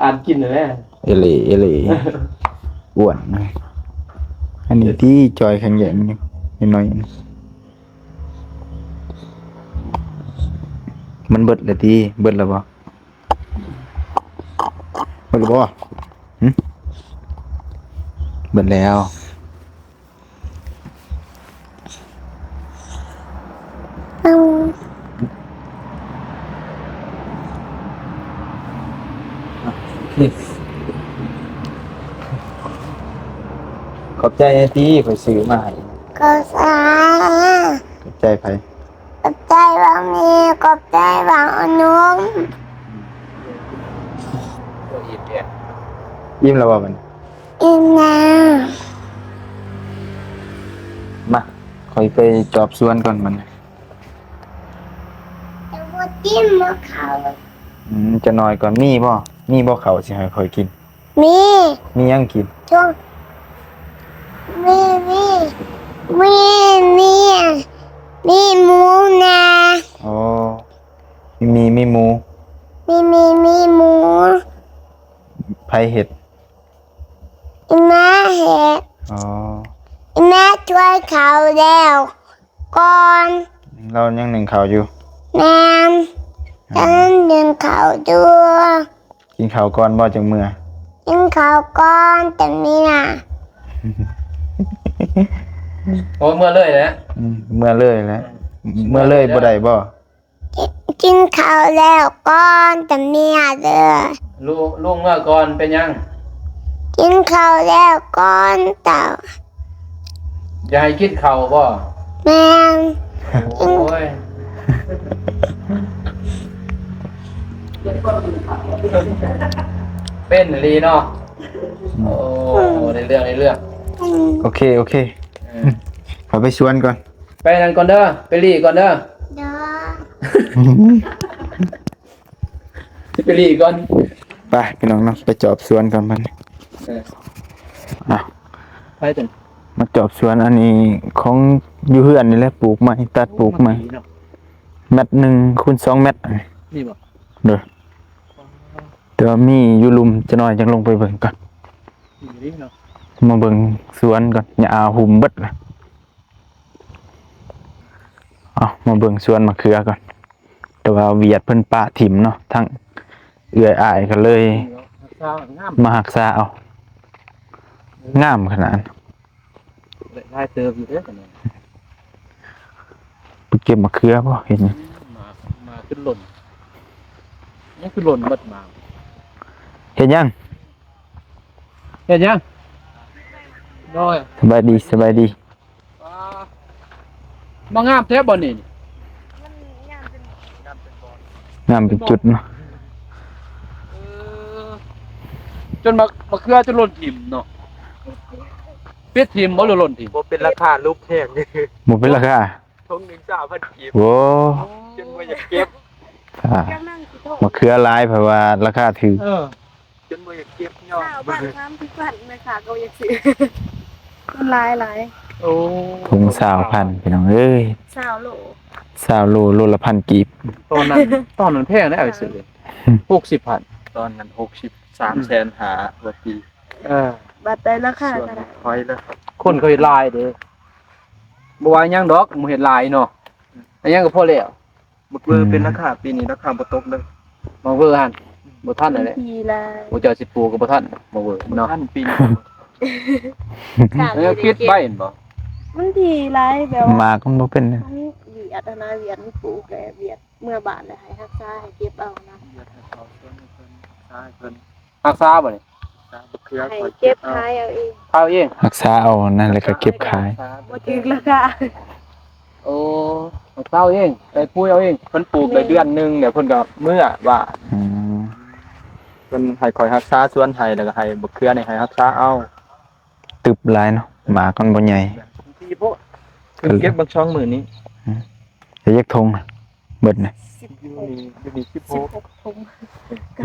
ອ່ານກິນແຫຼະ ເອເລ ເອເລ ອ້ວນ. ອັນນີ້ຕິຈ່ອຍແຂງແຍງຢູ່ ນ້ອຍໆ. ມັນເບິດແລ້ວຕິ? ເບິດແລ້ວບໍ່? ເບິດແລ້ວບໍ່? ຫຶ ເບິດແລ້ວ. ຂອບໃຈແດ່ຕິ ຂ້ອຍຊື້ມາໃຫ້. ຂອບໃຈ. ຂອບໃຈໃຜ? ຂອບໃຈບັກມີ ຂອບໃຈບັກອະນຸ. ອີ່ມແລ້ວບໍ່ບັດນີ້? ອີ່ມແລ້ວ. ມາ ຂ້ອຍໄປຈອບສວນກ່ອນບັດນີ້. ແຕ່ບໍ່ກິນບໍ່ເຂົ້າ. ອືມ ຈັກໜ້ອຍກ່ອນ. ມີບໍ່? ມີບໍ່ເຂົ້າຊິໃຫ້ຂ້ອຍກິນ? ມີ. ມີຫຍັງກິນ? ມີ ມີ ມີ ມີ ມີໝູນະ. ອໍ ມີໝີ ມີໝູ. ມີໝີ ມີໝູ. ໃຜເຮັດ? ອີ່ແມ່ເຮັດ. ອໍ ອີ່ແມ່ຖ້ວຍເຂົ້າແລ້ວກ່ອນ. ລາວຍັງໜຶ້ງເຂົ້າຢູ່. ແມ່ນ. ອືມ ຍັງໜຶ້ງເຂົ້າຢູ່. ກິນເຂົ້າກ່ອນບໍ່ ຈັ່ງເມືອ? ກິນເຂົ້າກ່ອນ ແຕ່ເມຍ. ໂອ້ ເມືອເລີຍແຫຼະ. ອືມ ເມືອເລີຍແຫຼະ. ເມືອເລີຍບໍ່ໄດ້ບໍ່? ກິນ ກິນເຂົ້າແລ້ວກ່ອນ ແຕ່ເມຍເດີ. ລູກ ລູກເມືອກ່ອນເປັນຫຍັງ? ກິນເຂົ້າແລ້ວກ່ອນເຈົ້າ. ຢາກໃຫ້ກິນເຂົ້າບໍ່? ແມ່ນ. ໂອ້ຍ ເປັນອີ່ຫຼີເນາະ. ໂອ້ ໄດ້ເລື່ອງ ໄດ້ເລື່ອງ. ອືມ ໂອເຄ ໂອເຄ. ເອີ ຂ້ອຍໄປສວນກ່ອນ. ໄປນັ້ນກ່ອນເດີ ໄປຫຼີ່ກ່ອນເດີ. ໂດຍ. ໄປຫຼີ່ກ່ອນ. ໄປພີ່ນ້ອງເນາະ ໄປຈອບສວນກ່ອນບັດນີ້. ເອີ ອ່ະ ໄປເຖິງ ມາຈອບສວນ ອັນນີ້ຂອງຢູ່ເຮືອນນີ້ແຫຼະ ປູກໃໝ່ ຕັດປູກໃໝ່. ໂອ້ ມັນດີເນາະ. ແມັດໜຶ່ງຄູນສອງແມັດ. ນີ້ບໍ່? ໂດຍ. ແຕ່ວ່າມີຢູ່ລຸ່ມ ຈັກໜ້ອຍຈັ່ງລົງໄປເບິ່ງກ່ອນ. ດີເນາະ. ມາເບິ່ງສວນກ່ອນ ຫຍ້າຫຸ້ມເບິດລະ. ເອົາ ມາເບິ່ງສວນມະເຂືອກ່ອນ. ແຕ່ວ່າຫວຽດເພິ່ນປະຖິ້ມເນາະ ທັງເອື້ອຍອ້າຍກໍເລີຍ ຮັກສາງາມ ມາຮັກສາເອົາ. ງາມຂະໜາດ. ຫຼາຍເຕີບຢູ່ເດ້. ໄປເກັບມະເຂືອບໍ່? ເຫັນຫຍັງ? ມາ ມາຂຶ້ນຫຼົ່ນ. ຍັງຂຶ້ນຫຼົ່ນເບິດມາ. ເຮັດຫຍັງ? ເຮັດຫຍັງ? ໂດຍ. ສະບາຍດີ ສະບາຍດີ. ວ້າ ມາງາມແທ້ບໍ່ນີ້? ງາມເປັນຈຸດເນາະ. ເອີ ຈົນມາ ມະເຂືອຈົນຫຼົ່ນຖິ້ມເນາະ. ປິດຖິ້ມບໍ່ ຫຼືຫຼົ່ນຖິ້ມ? ບໍ່ເປັນລາຄາ ຫຼຸບແຮງ. ບໍ່ເປັນລາຄາ. ຖົງໜຶ່ງຊາວພັນກີບ. ໂອ້ ຈົນບໍ່ຢາກເກັບ. ອ່າ ມະເຂືອຫຼາຍ ເພາະວ່າລາຄາຖືກ. ເອີ ຈົນບໍ່ຢາກເກັບຍ້ອນ ຊາວພັນ ສາມສິບພັນ ແມ່ຄ້າກໍບໍ່ຢາກຊື້. ມັນຫຼາຍໆ. ໂອ້ ຖົງຊາວພັນ ພີ່ນ້ອງເອີຍ. ຊາວໂລ ຊາວໂລ ໂລລະພັນກີບ. ຕອນນັ້ນ ຕອນນັ້ນແພງເດ້ ອ້າຍຊື້ ຫົກສິບພັນ. ຕອນນັ້ນຫົກສິບ ສາມແສນຫ້າ ວ່າຕີ. ເອີ ບັດໄດ້ລາຄາເທົ່າໃດ? ຄົນເຂົາເຮັດຫຼາຍເດ້. ບໍ່ວ່າຫຍັງດອກ ໝູ່ເຮັດຫຼາຍເນາະ. ອັນຫຍັງກໍພໍແລ້ວ. ໝາກເວີ ອືມ ເປັນລາຄາ ປີນີ້ລາຄາບໍ່ຕົກເດີ. ໝາກເວີຫັ້ນ ບໍ່ທັນແລ້ວແຫຼະ. ມັນຖີ່ຫຼາຍ. ໂອ້ ເຈົ້າຊິປູກກໍບໍ່ທັນໝາກເວີເນາະ. ບໍ່ທັນປີນີ້. ແລ້ວປິດໄວ້ແມ່ນບໍ່? ມັນຖີ່ຫຼາຍ ແບບວ່າໝາກມັນບໍ່ເປັນ. ມັນຫວຽດຫັ້ນນະ ຫວຽດມັນປູກແລ້ວ ຫວຽດເມືອບ້ານແລ້ວໃຫ້ຮັກສາ ໃຫ້ເກັບເອົານະ. ຫວຽດໃຫ້ເຂົາສວນໃຫ້ເພິ່ນ ຮັກສາໃຫ້ເພິ່ນ. ຮັກສາບໍ່ນີ້? ໃຫ້ເກັບຂາຍເອົາເອງ. ຂາຍເອົາເອງ. ຮັກສາເອົານັ້ນ ແລ້ວກໍເກັບຂາຍ. ບໍ່ຖືກລາຄາ. ໂອ້ ຮັກສາເອົາເອງ ໃສ່ປຸ໋ຍເອົາເອງ. ເພິ່ນປູກໄດ້ເດືອນໜຶ່ງ ແລ້ວເພິ່ນກໍເມືອບ້ານ. ອືມ ເພິ່ນໃຫ້ຂ້ອຍຮັກສາສວນໃຫ້ ແລ້ວກໍໃຫ້ບັກເຂືອນີ້ໃຫ້ຮັກສາເອົາ. ຕຶບຫຼາຍເນາະ ໝາກມັນບໍ່ໃຫຍ່. ດີໂພດ ເກັບບັກສອງມື້ນີ້. ອືມ ໄດ້ຈັກຖົງ? ເບິດນະ ສິບຫົກ ຢູ່ນີ້ ຢູ່ນີ້ສິບຫົກ ສິບຫົກຖົງ.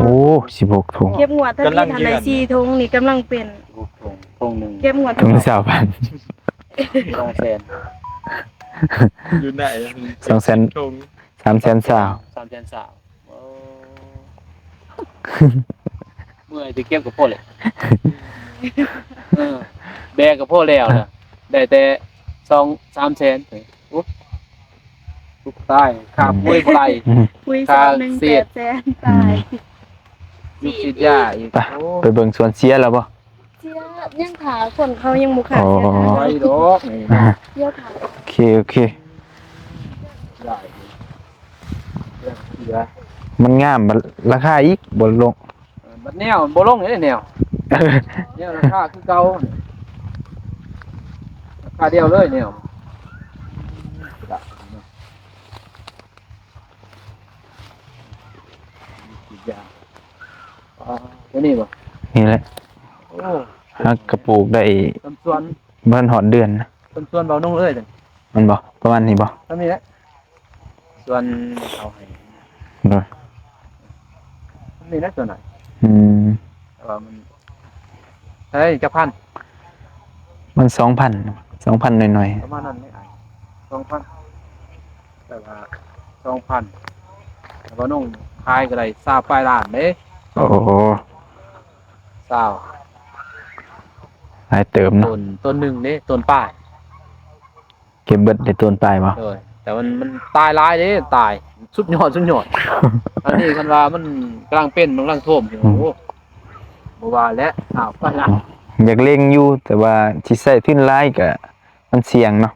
ໂອ້ ສິບຫົກຖົງ. ເກັບງວດທະບຽນຫັ້ນໄດ້ສີ່ຖົງ ນີ້ກຳລັງເປັນຫົກຖົງ ຖົງໜຶ່ງ ເກັບງວດ ຖົງຊາວພັນ ສອງແສນ ຢູ່ໃນ ສອງແສນ ຖົງ ສາມແສນຊາວ ສາມແສນຊາວ. ໂອ້ ເມື່ອຍ ຊິເກັບກໍພໍແລ້ວ. ເອີ ແບກກໍພໍແລ້ວນະ ໄດ້ແຕ່ສອງສາມແສນ. ໂອ້ ລູກຕາຍ ຄ່າປຸ໋ຍບໍ່ໄດ້ ປຸ໋ຍ ຄ່າສອງໜຶ່ງ ເສດ ແປດແສນ ອືມ ຕາຍ. ຢູ່ສີດຢາອີກ. ໄປ ໂອ້ ໄປເບິ່ງສວນເສຍແລ້ວບໍ່? ເສຍ ຍັງຖ້າຄົນເຂົາຍັງບໍ່ຂາຍ. ອໍ ເສຍ ໄວດອກນີ້ ດຽວຖ້າ. ໂອເຄ ໂອເຄ ໄດ້ ມັນງາມ ລາຄາອີກບໍ່ລົງ. ເອີ ບັດແນວບໍ່ລົງເດ້ແນວ ແນວລາຄາຄືເກົ່າ ລາຄາດຽວເລີຍແນວ. ອໍ ຕົວນີ້ບໍ່? ນີ້ແຫຼະ. ໂອ້ ຮັກກະປູກໄດ້ ຕາມສວນ ບໍ່ທັນຮອດເດືອນນະ. ເປັນສວນເບົານົງເອີຍ ແມ່ນບໍ່? ປະມານນີ້ບໍ່? ສ່ຳນີ້ແຫຼະ ສວນເອົາໃຫ້. ໂດຍ ສ່ຳນີ້ແຫຼະສ່ວນໜ້ອຍ. ອືມ ແຕ່ວ່າມັນ ເທົ່າໃດ ຈັກພັນ? ມັນສອງພັນ ສອງພັນໜ້ອຍໆ ປະມານນັ້ນແຫຼະ ສອງພັນ. ແຕ່ວ່າສອງພັນ ແຕ່ວ່ານ້ອງຂາຍກໍໄດ້ຊາວປາຍລ້ານເດ້. ໂອ້ ຊາວ ຫຼາຍເຕີບເນາະ. ຕົ້ນ ຕົ້ນໜຶ່ງເດ້ ຕົ້ນປາຍ. ເກັບເບິດໄດ້ຕົ້ນປາຍບໍ່? ໂດຍ ແຕ່ມັນ ມັນຕາຍຫຼາຍເດ້ ຕາຍ ສຸດຍອດ ສຸດຍອດ. ອັນນີ້ຄັນວ່າມັນກຳລັງເປັນ ມັນກຳລັງໂທມຢູ່ ອືມ ໂອ້ ບໍ່ວ່າແຫຼະ ອ້າວ ໄປລະ. ອືມ ຢາກເລັງຢູ່ ແຕ່ວ່າຊິໃຊ້ທຶນຫຼາຍກະມັນສ່ຽງເນາະ.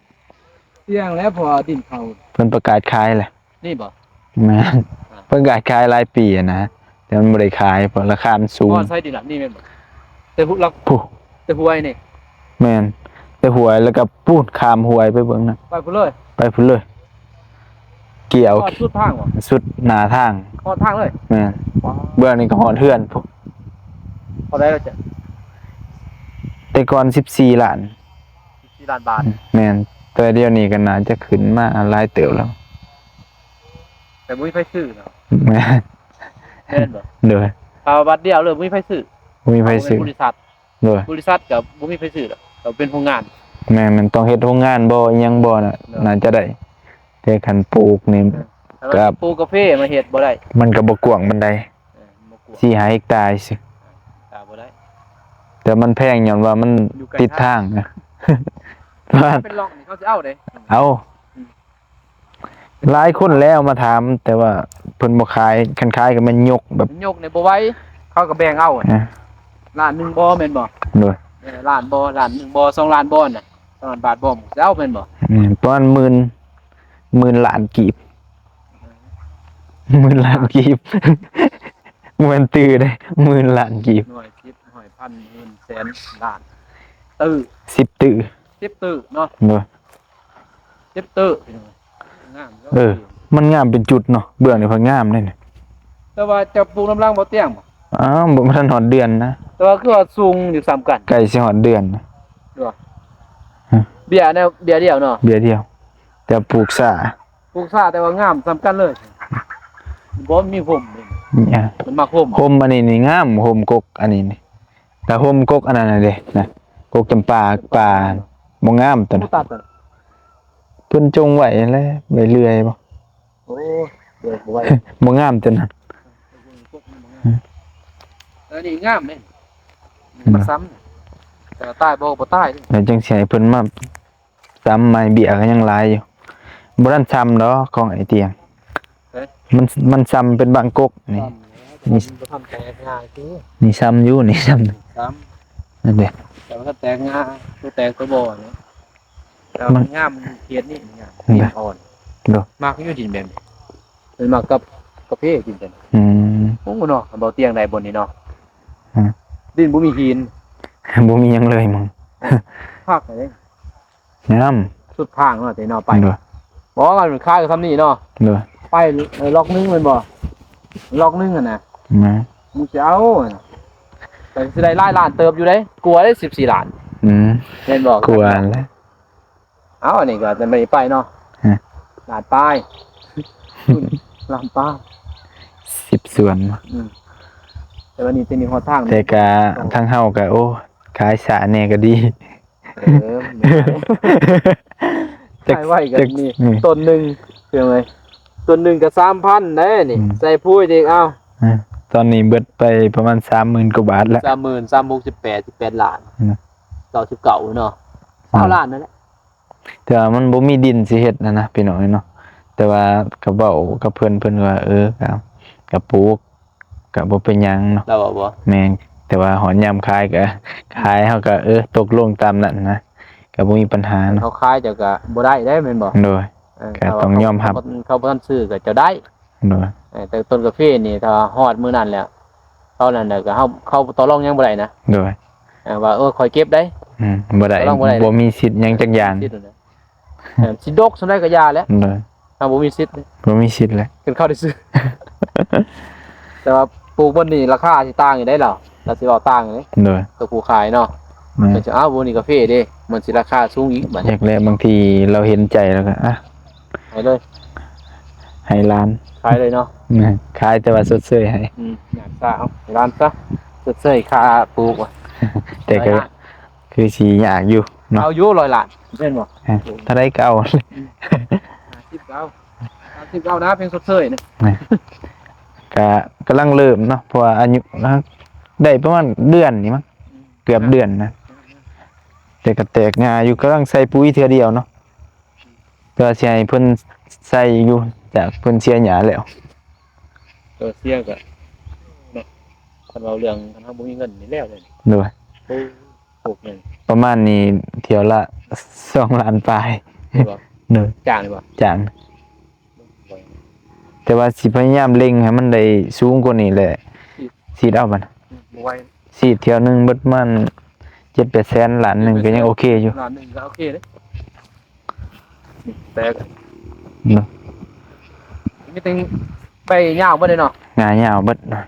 ສ່ຽງແຫຼະ ເພາະວ່າດິນເຂົາ ເພິ່ນປະກາດຂາຍແຫຼະ. ນີ້ບໍ່? ແມ່ນ ອ່າ ເພິ່ນກະຂາຍຫຼາຍປີຫັ້ນນະ ແຕ່ມັນບໍ່ໄດ້ຂາຍ ເພາະລາຄາມັນສູງ. ຮອດໃສດີລະ ນີ້ແມ່ນບໍ່? ແຕ່ຫົວ ຫຼັກ ພຸ້ນ ແຕ່ຫ້ວຍນີ້. ແມ່ນ ແຕ່ຫ້ວຍ ແລ້ວກໍປູ້ນ ຂ້າມຫ້ວຍໄປເບິ່ງນະ ໄປພຸ້ນເລີຍ ໄປພຸ້ນເລີຍ ກ່ຽວ ຮອດສຸດທາງບໍ່? ສຸດໜ້າທາງ ຮອດທາງເລີຍ. ແມ່ນ ວ້າວ ເບື້ອງນີ້ກໍຮອດເຮືອນພຸ້ນ. ເທົ່າໃດລະຈະ? ແຕ່ກ່ອນສິບສີ່ລ້ານ ສິບສີ່ລ້ານບາດ. ແມ່ນ ແຕ່ດຽວນີ້ກໍໜ້າຈະຂຶ້ນມາຫຼາຍເຕີບແລ້ວ ແຕ່ບໍ່ມີໃຜຊື້ເນາະ. ແມ່ນ ແມ່ນບໍ່? ໂດຍ ຖ້າວ່າບາດດຽວເລີຍບໍ່ມີໃຜຊື້ ບໍ່ມີໃຜຊື້ ເອົາເປັນບໍລິສັດ. ໂດຍ ບໍລິສັດກໍບໍ່ມີໃຜຊື້ດອກ ກໍເປັນໂຮງງານ. ແມ່ນ ແມ່ນຕ້ອງເຮັດໂຮງງານບໍ່ ອີ່ຫຍັງບໍ່ນະ ໂດຍ ໜ້າຈະໄດ້ ແຕ່ຄັນປູກນີ້ ເອີ ກໍປູກກາເຟມາເຮັດບໍ່ໄດ້ ມັນກໍບໍ່ກວ້າງປານໃດ. ເອີ ບໍ່ກວ້າງ ສີ່ຫ້າເຮັກຕາຊື່ ຕາບໍ່ໄດ້ ແຕ່ມັນແພງຍ້ອນວ່າມັນ ຢູ່ໃກ້ ຕິດທາງ ທາງນະ. ເປັນລັອກນີ້ເຂົາຊິເອົາເດ້ ເອົາ ອືມ ຫຼາຍຄົນແລ້ວມາຖາມ ແຕ່ວ່າເພິ່ນບໍ່ຂາຍ ຄັນຂາຍກໍແມ່ນຍົກແບບ ມັນຍົກນີ້ບໍ່ໄຫວ ເຂົາກໍແບ່ງເອົາ ອ່າ ລ້ານໜຶ່ງບໍ່ ແມ່ນບໍ່? ໂດຍ ເອີ ລ້ານບໍ່ ລ້ານໜຶ່ງບໍ່ ສອງລ້ານບໍ່ນະ ສອງລ້ານບາດບໍ່ ຊິເອົາແມ່ນບໍ່? ແມ່ນ ປະມານໝື່ນ ໝື່ນລ້ານກີບ ໝື່ນລ້ານກີບ ບໍ່ແມ່ນຕື້ເດ້ ໝື່ນລ້ານກີບ ໜ່ວຍ ສິບ ຮ້ອຍ ພັນ ໝື່ນ ແສນ ລ້ານ ຕື້ ສິບຕື້ ສິບຕື້ເນາະ ໂດຍ ສິບຕື້ ງາມເນາະ. ເອີ ມັນງາມເປັນຈຸດເນາະ ເບື້ອງນີ້ເພິ່ນງາມເດ້ນີ້. ແຕ່ວ່າເຈົ້າປູກນຳຫຼັງບໍ່ຕຽງບໍ່? ອ້າວ ບໍ່ ບໍ່ທັນຮອດເດືອນນະ ແຕ່ວ່າຄືວ່າສູງຢູ່ສ່ຳກັນ ໃກ້ຊິຮອດເດືອນນະ ເນາະ. ຮະ ເບ້ຍແນວ ເບ້ຍດຽວເນາະ ເບ້ຍດຽວ ແຕ່ປູກຊ້າ ປູກຊ້າແຕ່ວ່າງາມສ່ຳກັນເລີຍ ບໍ່ມີຮົ່ມເດ້ ນີ້ ມັນມັກຮົ່ມ ຮົ່ມອັນນີ້ນີ້ງາມ ຮົ່ມກົກອັນນີ້ນີ້ ແຕ່ຮົ່ມກົກອັນນັ້ນນະເດ້ນະ ກົກຈຳປາປ່າບໍ່ງາມຕົວນັ້ນ ຜູ້ຕັດຕົວນັ້ນ ເພິ່ນຈົ່ງໄວ້ຫັ້ນແຫຼະ ໄວ້ເລື່ອຍບໍ່? ໂອ້ ເລື່ອຍບໍ່ໄວ້ ບໍ່ງາມຕົວນັ້ນ ອັນນີ້ງາມເດ້ ອືມ ມັນຊ້ຳ ແຕ່ຕາຍບໍ່ ບໍ່ຕາຍເດ້ ແລ້ວຈັ່ງຊິໃຫ້ເພິ່ນມາ ຊ້ຳໄມ້ເບ້ຍກໍຍັງຫຼາຍຢູ່ ບໍ່ທັນຊ້ຳດອກຂອງໄອ້ຕຽງ ເອີ ມັນ ມັນຊ້ຳເປັນບາງກົກນີ້ ຊ້ຳແລ້ວ ມັນບໍ່ທັນແຕກງ່າຍຄື ນີ້ຊ້ຳຢູ່ ນີ້ຊ້ຳ ຊ້ຳ ນັ້ນເດ້ ແຕ່ວ່າຖ້າແຕກງ່າຍ ຕົວແຕກຕົວບໍ່ນີ້ ແຕ່ວ່າມັນ ມັນງາມເຂດນີ້ ນີ້ງາມ ນີ້ ອ່ອນ ໂດຍ ມັກຢູ່ດິນແບບນີ້ ເປັນໝາກກັບກາເຟກິນເປັນ ອືມ ໂອ້ເນາະ ເບົາຕຽງໄດ້ບ່ອນນີ້ເນາະ ອືມ ດິນບໍ່ມີຫີນ ບໍ່ມີຫຍັງເລີຍມັງ ຄັກເດ້ ງາມ ສຸດທາງເນາະ ແຕ່ເນາະ ໄປ ໂດຍ ບໍ່ວ່າມັນຄ້າຍກັບຊ່ຳນີ້ເນາະ ໂດຍ ໄປ ເອີ ລັອກໜຶ່ງແມ່ນບໍ່ ລັອກໜຶ່ງຫັ້ນນະ ແມ່ນ ມຶງຊິເອົາ ແຕ່ຊິໄດ້ຫຼາຍລ້ານເຕີບຢູ່ເດ້ ກວ່າເດ້ ສິບສີ່ລ້ານ ອືມ ແມ່ນບໍ່ ກວ່າແຫຼະ ເອົາ ອັນນີ້ກໍຈະໄດ້ໄປເນາະ ຮະ ລ້ານປາຍ ລ້ານປາຍ ສິບສວນ ອືມ ແຕ່ວ່ານີ້ ແຕ່ນີ້ຮອດທາງ ແຕ່ກະ ທາງເຮົາກະ ໂອ້ ຂາຍຊ້າແດ່ກໍດີ ເອີ ຂາຍໄວກໍມີ ອືມ ຕົ້ນໜຶ່ງ ເປັນໄງ ຕົ້ນໜຶ່ງກໍສາມພັນເດ້ນີ້ ອືມ ໃສ່ປຸ໋ຍອີກ ເອົາ ອືມ ຕອນນີ້ເບິດໄປປະມານສາມໝື່ນກວ່າບາດແລ້ວ ສາມໝື່ນ ສາມຫົກສິບແປດ ສິບແປດລ້ານ ອືມ ເກົ້າສິບເກົ້າເນາະ ອືມ ຊາວລ້ານນັ້ນແຫຼະ ແຕ່ວ່າມັນບໍ່ມີດິນຊິເຮັດຫັ້ນນະ ພີ່ນ້ອງເອີຍເນາະ ແຕ່ວ່າກໍເວົ້າກັບເພິ່ນ ເພິ່ນວ່າ ເອີ ກໍ ກໍປູກ ກໍບໍ່ເປັນຫຍັງເນາະ ລາວເວົ້າບໍ່? ແມ່ນ ແຕ່ວ່າຮອດຍາມຂາຍກໍຂາຍ ເຮົາກໍ ເອີ ຕົກລົງຕາມນັ້ນນະ ກໍບໍ່ມີບັນຫາເນາະ ເຮົາຂາຍເຈົ້າກໍບໍ່ໄດ້ເດ້ ແມ່ນບໍ່? ໂດຍ ເອີ ກໍຕ້ອງຍອມຮັບ ເຂົາບໍ່ທັນຊື້ກໍເຈົ້າໄດ້ ໂດຍ ເອີ ແຕ່ຕົ້ນກາເຟນີ້ ຖ້າຮອດມື້ນັ້ນແລ້ວ ເທົ່ານັ້ນແຫຼະ ກໍເຮົາ ເຂົາຕໍ່ລອງຫຍັງບໍ່ໄດ້ນະ ໂດຍ ເອີ ວ່າ ເອີ ຂ້ອຍເກັບໄດ້ ອືມ ບໍ່ໄດ້ ບໍ່ມີສິດຫຍັງຈັກຢ່າງ ເອີ ຊິດົກສ່ຳໃດກໍຢ່າແຫຼະ ໂດຍ ເຮົາບໍ່ມີສິດເດ້ ບໍ່ມີສິດແຫຼະ ເປັນເຂົາໄດ້ຊື້ ແຕ່ວ່າປູກບ່ອນນີ້ລາຄາຊິຕ່າງຢູ່ໄດ໋ລາວ ລາວຊິເວົ້າຕ່າງຢູ່ເດ້ ໂດຍ ກັບຜູ້ຂາຍເນາະ ແມ່ນ ເພິ່ນຊິ ອ້າວ ບ່ອນນີ້ກາເຟເດ້ ມັນຊິລາຄາສູງອີກບັດ ຢາກແລະ ບາງທີລາວເຫັນໃຈລາວກໍ ອ່ະ ໃຫ້ເລີຍ ໃຫ້ຫຼານ ຂາຍເລີຍເນາະ ແມ່ນ ຂາຍແຕ່ວ່າຊົດເຊີຍໃຫ້ ອືມ ຍາກຊະ ເອົາໃຫ້ຫຼານຊະ ຊົດເຊີຍຄ່າປູກວ່າ ແຕ່ກໍ ຮ້ອຍລ້ານ ຄືຊິຍາກຢູ່ເນາະ ເອົາຢູ່ຮ້ອຍລ້ານ ແມ່ນບໍ່? ຮະ ເທົ່າໃດກໍເອົາ ອືມ ຫ້າສິບກໍເອົາ ຖືກເອົານະ ເພງຊົດເຊີຍນີ້ ກະກຳລັງເລີ່ມເນາະ ເພາະວ່າອາຍຸ ໄດ້ປະມານເດືອນນີ້ມັງ ເກືອບເດືອນນະ ແຕ່ກະແຕກງ່າຢູ່ ກຳລັງໃສ່ປຸ໋ຍເທື່ອດຽວເນາະ ແຕ່ວ່າຊິໃຫ້ເພິ່ນໃສ່ຢູ່ ຈາກເພິ່ນເສຍຫຍ້າແລ້ວ ເອີ ເສຍກະເນາະ ຄັນເວົ້າເລື່ອງ ຄັນເຮົາບໍ່ມີເງິນນີ້ແລ້ວເລີຍ ໂດຍ ໂອ້ ໂຄກໃຫຍ່ ປະມານນີ້ ຖ້ຽວລະສອງລ້ານປາຍ ແມ່ນບໍ່? ໂດຍ ຈ້າງນີ້ບໍ່? ຈ້າງ ແຕ່ວ່າຊິພະຍາຍາມເລັ່ງໃຫ້ມັນໄດ້ສູງກວ່ານີ້ແຫຼະ ສີດ ສີດເອົາບັດ ບໍ່ໄຫວ ສີດຖ້ຽວໜຶ່ງເບິດປະມານເຈັດແປດແສນ ລ້ານໜຶ່ງກໍຍັງໂອເຄຢູ່ ລ້ານໜຶ່ງກໍໂອເຄເດ້ ແຕກ ເນາະ ມີແຕ່ໃບຍາວເບິດເລີຍເນາະ ງ່າຍາວເບິດ ເອີ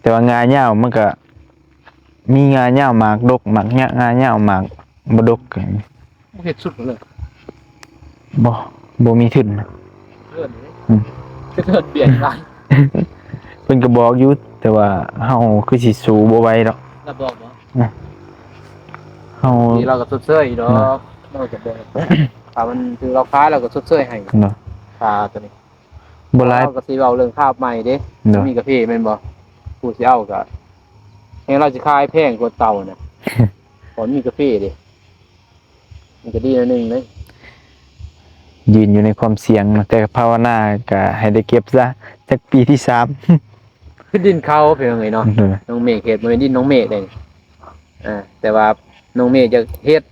ແຕ່ວ່າງ່າຍາວມັນກໍ ມີງ່າຍາວໝາກດົກ ໝາກຍະ ງ່າຍາວໝາກບໍ່ດົກ ບໍ່ເຮັດສຸດເລີຍ ບໍ່ ບໍ່ມີທຶນ ເພິ່ນ ອືມ ເພິ່ນບຽດຫຼາຍ ເພິ່ນກໍບອກຢູ່ ແຕ່ວ່າເຮົາຄືຊິສູ້ບໍ່ໄຫວດອກ ລະບອກບໍ່ ອືມ ເຮົາ ທີ່ລາວກໍຊົດເຊີຍຢູ່ດອກ ເນາະ ລາວກໍບອກ ຖ້າມັນຖືກລາວຂາຍ ລາວກໍຊົດເຊີຍໃຫ້ ເນາະ ຄ່າຕົວນີ້ ບໍ່ຫຼາຍ ເຮົາກໍຊິເວົ້າເລື່ອງຄາບໃໝ່ເດ້ ໂດຍ ມີກາເຟແມ່ນບໍ່? ຜູ້ຊິເອົາກໍແຮງລາວຊິຂາຍແພງກວ່າເກົ່ານະ ເພາະມີກາເຟເດ້ ມັນກໍດີໜ້ອຍໜຶ່ງເດ້ ຢືນຢູ່ໃນຄວາມສ່ຽງເນາະ ແຕ່ພາວະນາກໍໃຫ້ໄດ້ເກັບຊະ ຈັກປີທີສາມ ຄືດິນເຂົາ ພີ່ນ້ອງເອີຍເນາະ ໂດຍ ນ້ອງເມກເຮັດ ບໍ່ແມ່ນດິນນ້ອງເມກເດ້ ອ່າ ແຕ່ວ່ານ້ອງເມກຢາກເຮັດ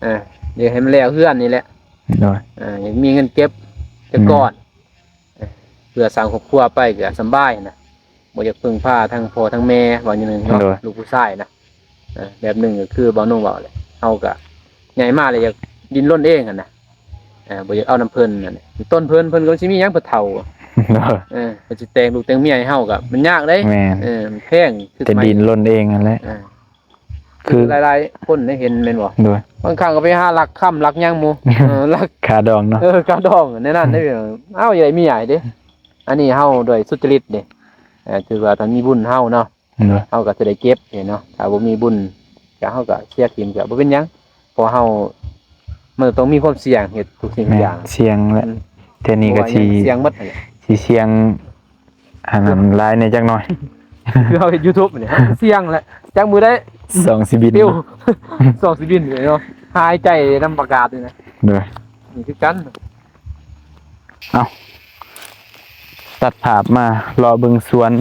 ອ່າ ຢາກໃຫ້ມັນແລ້ວເຮືອນນີ້ແຫຼະ ໂດຍ ອ່າ ຢາກມີເງິນເກັບຈັກກ້ອນ ແມ່ນ ເພື່ອສ້າງຄອບຄົວໄປກໍສຳບາຍນະ ບໍ່ຢາກເພິ່ງພາທັງພໍ່ທັງແມ່ ວ່າຢ່າງໜຶ່ງເນາະ ໂດຍ ລູກຜູ້ຊາຍນະ ເອີ ແບບໜຶ່ງກໍຄືບ່າວໜຸ່ງເວົ້າແຫຼະ ເຮົາກໍໃຫຍ່ມາແລ້ວຢາກດີ້ນລົນເອງຫັ້ນນະ ເອີ ບໍ່ຢາກເອົານຳເພິ່ນຫັ້ນນະ ຕົ້ນເພິ່ນ ເພິ່ນກໍຊິມີຫຍັງ ເພິ່ນເຖົ້າ ໂດຍ ເອີ ເພິ່ນຊິແຕ່ງລູກແຕ່ງເມຍໃຫ້ເຮົາກໍມັນຍາກເດ້ ແມ່ນ ເອີ ມັນແພງ ແຕ່ດີ້ນລົນເອງຫັ້ນແຫຼະ ອ່າ ຄືຫຼາຍໆຄົນໄດ້ເຫັນແມ່ນບໍ່? ໂດຍ ບາງຄັ້ງກໍໄປຫາລັກຄຳລັກຫຍັງໝູ່ ເອີ ລັກຄ່າດອງເນາະ ເອີ ຄ່າດອງແນວນັ້ນເດ້ ເອົ້າ ຢາກໄດ້ເມຍເດ້ ອັນນີ້ເຮົາດ້ວຍສຸດຈະລິດເດ້ ເອີ ຖືວ່າຖ້າມີບຸນເຮົາເນາະ ໂດຍ ເຮົາກໍຈະໄດ້ເກັບເນາະ ຖ້າບໍ່ມີບຸນກໍເຮົາກໍເສຍຖິ້ມກໍບໍ່ເປັນຫຍັງ ເພາະເຮົາ ມັນຕ້ອງມີຄວາມສ່ຽງເຮັດທຸກສິ່ງທຸກຢ່າງ ແມ່ນ ສ່ຽງແຫຼະ ອືມ ແຕ່ນີ້ກໍຊິ ບໍ່ວ່າຫຍັງກໍສ່ຽງໝົດຫັ້ນແຫຼະ ຊິສ່ຽງ ອັນນັ້ນຫຼາຍແດ່ຈັກໜ້ອຍ ຄືເຮົາເຮັດຢູທູບນີ້ ເຮົາກໍສ່ຽງແຫຼະ ຈັກມື້ໃດ ສອງຊິບິນ ປິວ ສອງຊິບິນເນາະ ຫາຍໃຈນຳປະກາດນີ້ນະ ໂດຍ ນີ້ຄືກັນ ເອົ້າ ຕັດພາບມາເລາະເບິ່ງສວນ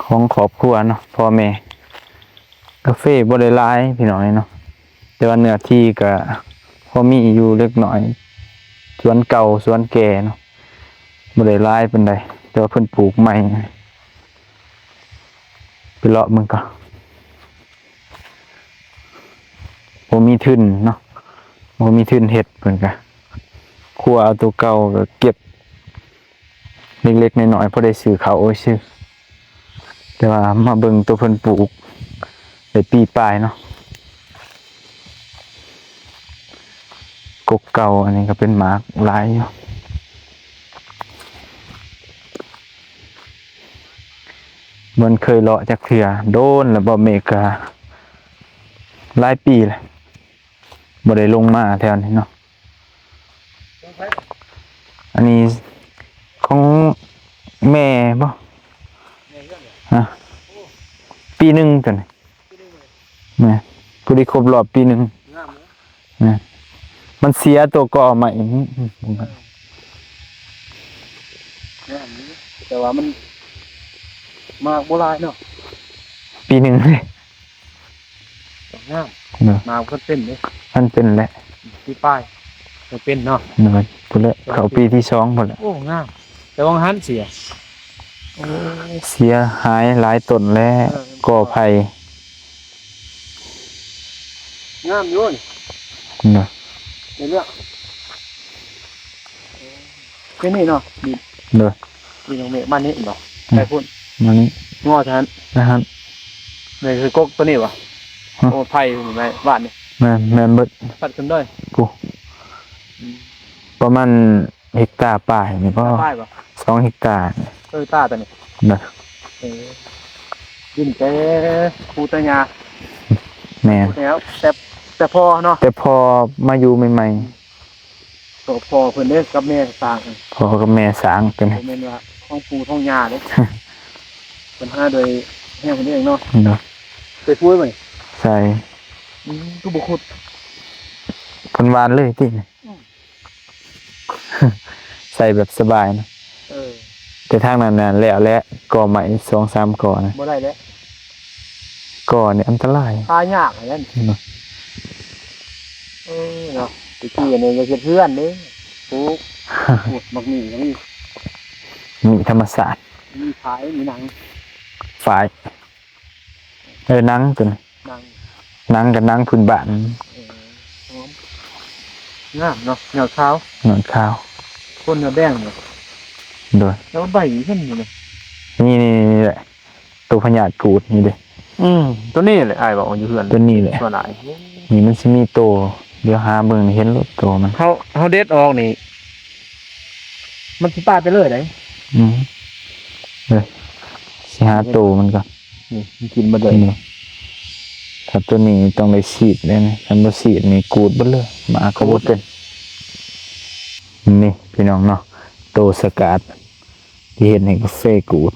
ຂອງຄອບຄົວເນາະ ພໍ່ແມ່ ກາເຟບໍ່ໄດ້ຫຼາຍພີ່ນ້ອງເອີຍເນາະ ແຕ່ວ່າເນື້ອທີ່ກໍພໍມີຢູ່ເລັກນ້ອຍ ສວນເກົ່າສວນແກ່ເນາະ ບໍ່ໄດ້ຫຼາຍປານໃດ ແຕ່ວ່າເພິ່ນປູກໃໝ່ ໄປເລາະເບິ່ງກ່ອນ ບໍ່ມີທຶນເນາະ ບໍ່ມີທຶນເຮັດ ເພິ່ນກະຄົວເອົາໂຕເກົ່າ ກະເກັບເລັກໆນ້ອຍໆ ພໍໄດ້ຊື້ເຂົ້າໄວ້ຊື່ ແຕ່ວ່າມາເບິ່ງໂຕເພິ່ນປູກໄດ້ປີປາຍເນາະ ກົກເກົ່າ ອັນນີ້ກໍເປັນໝາກຫຼາຍຢູ່. ບໍ່ເຄີຍເລາະຈັກເທື່ອ ໂດນແລ້ວ ບໍ່ເມກາ ຫຼາຍປີແລ້ວ ບໍ່ໄດ້ລົງມາແຖວນີ້ເນາະ. ອັນນີ້ຂອງແມ່ບໍ່? ຮະ? ປີໜຶ່ງຕົວນີ້ ແມ່ນ ພໍດີຄົບຮອບປີໜຶ່ງ. ງາມເນາະ ແມ່ນ ມັນເສຍຕົວກໍໃໝ່ນີ້ ເອີ ງາມຢູ່ ແຕ່ວ່າມັນໝາກບໍ່ຫຼາຍເນາະ ປີໜຶ່ງເດ້ ງາມ ເນາະ ໝາກບໍ່ທັນເປັນເດ້ ທັນເປັນແຫຼະ ປີປາຍ ບໍ່ເປັນເນາະ ເນາະ ພຸ້ນແຫຼະ ເຂົ້າປີທີສອງພຸ້ນແຫຼະ ໂອ້ ງາມ ແຕ່ວ່າຫັ້ນເສຍ ໂອ້ ເສຍຫາຍຫຼາຍຕົ້ນແລ້ວ ເອີ ກໍໄຜ່ ງາມຢູ່ນີ້ ເນາະ ເປັນເລື່ອງ ເປັນນີ້ເນາະ ນີ້ ໂດຍ ນີ້ນ້ອງເມກ ມານີ້ເນາະ ອືມ ໄປພຸ້ນ ມານີ້ ງໍທ່ານ ນະຫັ້ນ ນີ້ຄືກົກຕົວນີ້ຫວາ? ຮະ ໂອ້ ໄຜ່ພຸ້ນແມ່ນ ບ້ານນີ້ ແມ່ນ ແມ່ນເບິດ ພັດຂຶ້ນເດີ ຜູ້ ອືມ ປະມານ ເຮັກຕາປາຍນີ້ບໍ່? ເຮັກຕາປາຍບໍ່? ສອງເຮັກຕາ ເອີ ຕາຕົວນີ້ ນະ ເອີ ດິນແຕ່ປູແຕ່ຫຍ້າ ແມ່ນ ປູແຕ່ ແຕ່ ແຕ່ພໍເນາະ ແຕ່ພໍມາຢູ່ໃໝ່ ກໍພໍ່ເພິ່ນເດ້ກັບແມ່ສ້າງ ພໍ່ກັບແມ່ສ້າງຕົວນີ້ ບໍ່ແມ່ນວ່າຂອງປູ່ຂອງຍ່າເດ້ ເພິ່ນຫາໂດຍແຮງເພິ່ນເອງເນາະ ເນາະ ໄປປຸຍໄປ ໃສ່ ອືມ ຄືບໍ່ຂຸດ ເພິ່ນຫວ່ານເລີຍຕິ ອືມ ໃສ່ແບບສະບາຍນະ ເອີ ແຕ່ທາງນັ້ນນະແລ້ວແຫຼະ ກໍໄມ້ສອງສາມກໍນະ ບໍ່ໄດ້ແລ້ວ ກໍນີ້ອັນຕະລາຍ ຫາຍາກຫັ້ນແຫຼະ ເນາະ ເອີ ເນາະ ແຕ່ກີ້ນີ້ຢາກເຮັດເຮືອນເດ້ ປູກ ໂອ້ ໝາກໝີ່ກໍມີ ໝີ່ທຳມະຊາດ ມີຝາຍ ມີໜັງ ຝາຍ ເອີ ໜັງຕົວນີ້ ໜັງ ໜັງກັບໜັງພື້ນບ້ານ ເອີ ຫອມ ງາມເນາະ ຍອດຂາວ ຍອດຂາວ ຄົນຍອດແດງເນາະ ໂດຍ ແລ້ວໃບນີ້ເຫັນຢູ່ນະ ນີ້ໆໆແຫຼະ ໂຕພະຍາດກູດນີ້ເດ້ ອືມ ໂຕນີ້ແຫຼະ ອ້າຍເວົ້າຢູ່ເຮືອນ ໂຕນີ້ແຫຼະ ສ່ວນຫຼາຍ ນີ້ມັນຊິມີໂຕ ດຽວຫາເບິ່ງ ເຫັນໂລດໂຕມັນ ເຮົາ ເຮົາເດັດອອກນີ້ ມັນຊິຕາຍໄປເລີຍໃດ ອືມ ເອີ ຊິຫາໂຕມັນກ່ອນ ນີ້ມັນກິນໝົດເລີຍ ນີ້ ຄັນໂຕນີ້ຕ້ອງໄດ້ສີດເດ້ ຄັນບໍ່ສີດນີ້ກູດເບິດເລີຍ ໝາກກໍບໍ່ເປັນ ນີ້ພີ່ນ້ອງເນາະ ໂຕສະກາດ ທີ່ເຮັດໃຫ້ກາເຟກູດ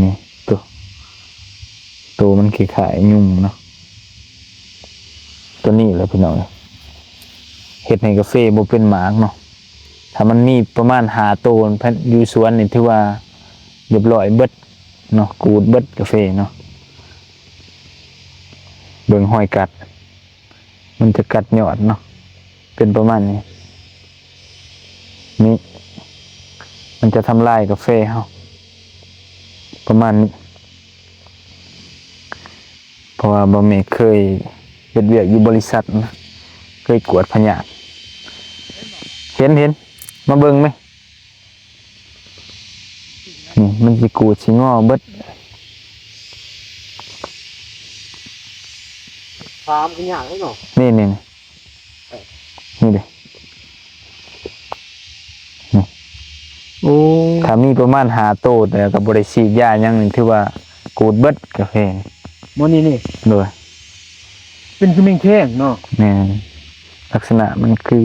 ນີ້ໆ ໂຕ ໂຕມັນຄ້າຍໆຍຸງເນາະ ໂຕນີ້ແຫຼະພີ່ນ້ອງ ເຮັດໃຫ້ກາເຟບໍ່ເປັນໝາກເນາະ ຖ້າມັນມີປະມານຫ້າໂຕຢູ່ສວນນີ້ ຖືວ່າລຽບຮ້ອຍເບິດເນາະ ກູດເບິດກາເຟເນາະ ເບິ່ງຮອຍກັດ ມັນຈະກັດຍອດເນາະ ເປັນປະມານນີ້ ນີ້ ມັນຈະທຳລາຍກາເຟເຮົາ ປະມານນີ້ ເພາະວ່າບ່າວເມກເຄີຍເຮັດວຽກຢູ່ບໍລິສັດນະ ເຄີຍກວດພະຍາດ ເຫັນ ເຫັນ ມາເບິ່ງແມ ນີ້ມັນຊິກູດຊິງໍເບິດ ຖາມຄືຍາກເນາະ ນີ້ໆ ນີ້ເດ້ ນີ້ ໂອ້ ຖ້າມີປະມານຫ້າໂຕ ແຕ່ກໍບໍ່ໄດ້ສີດຢາຫຍັງ ຖືວ່າກູດເບິດກາເຟນີ້ ໝົດນີ້ນີ້ ໂດຍ ເປັນຄືແມງແຄງເນາະ ແມ່ນ ລັກສະນະມັນຄື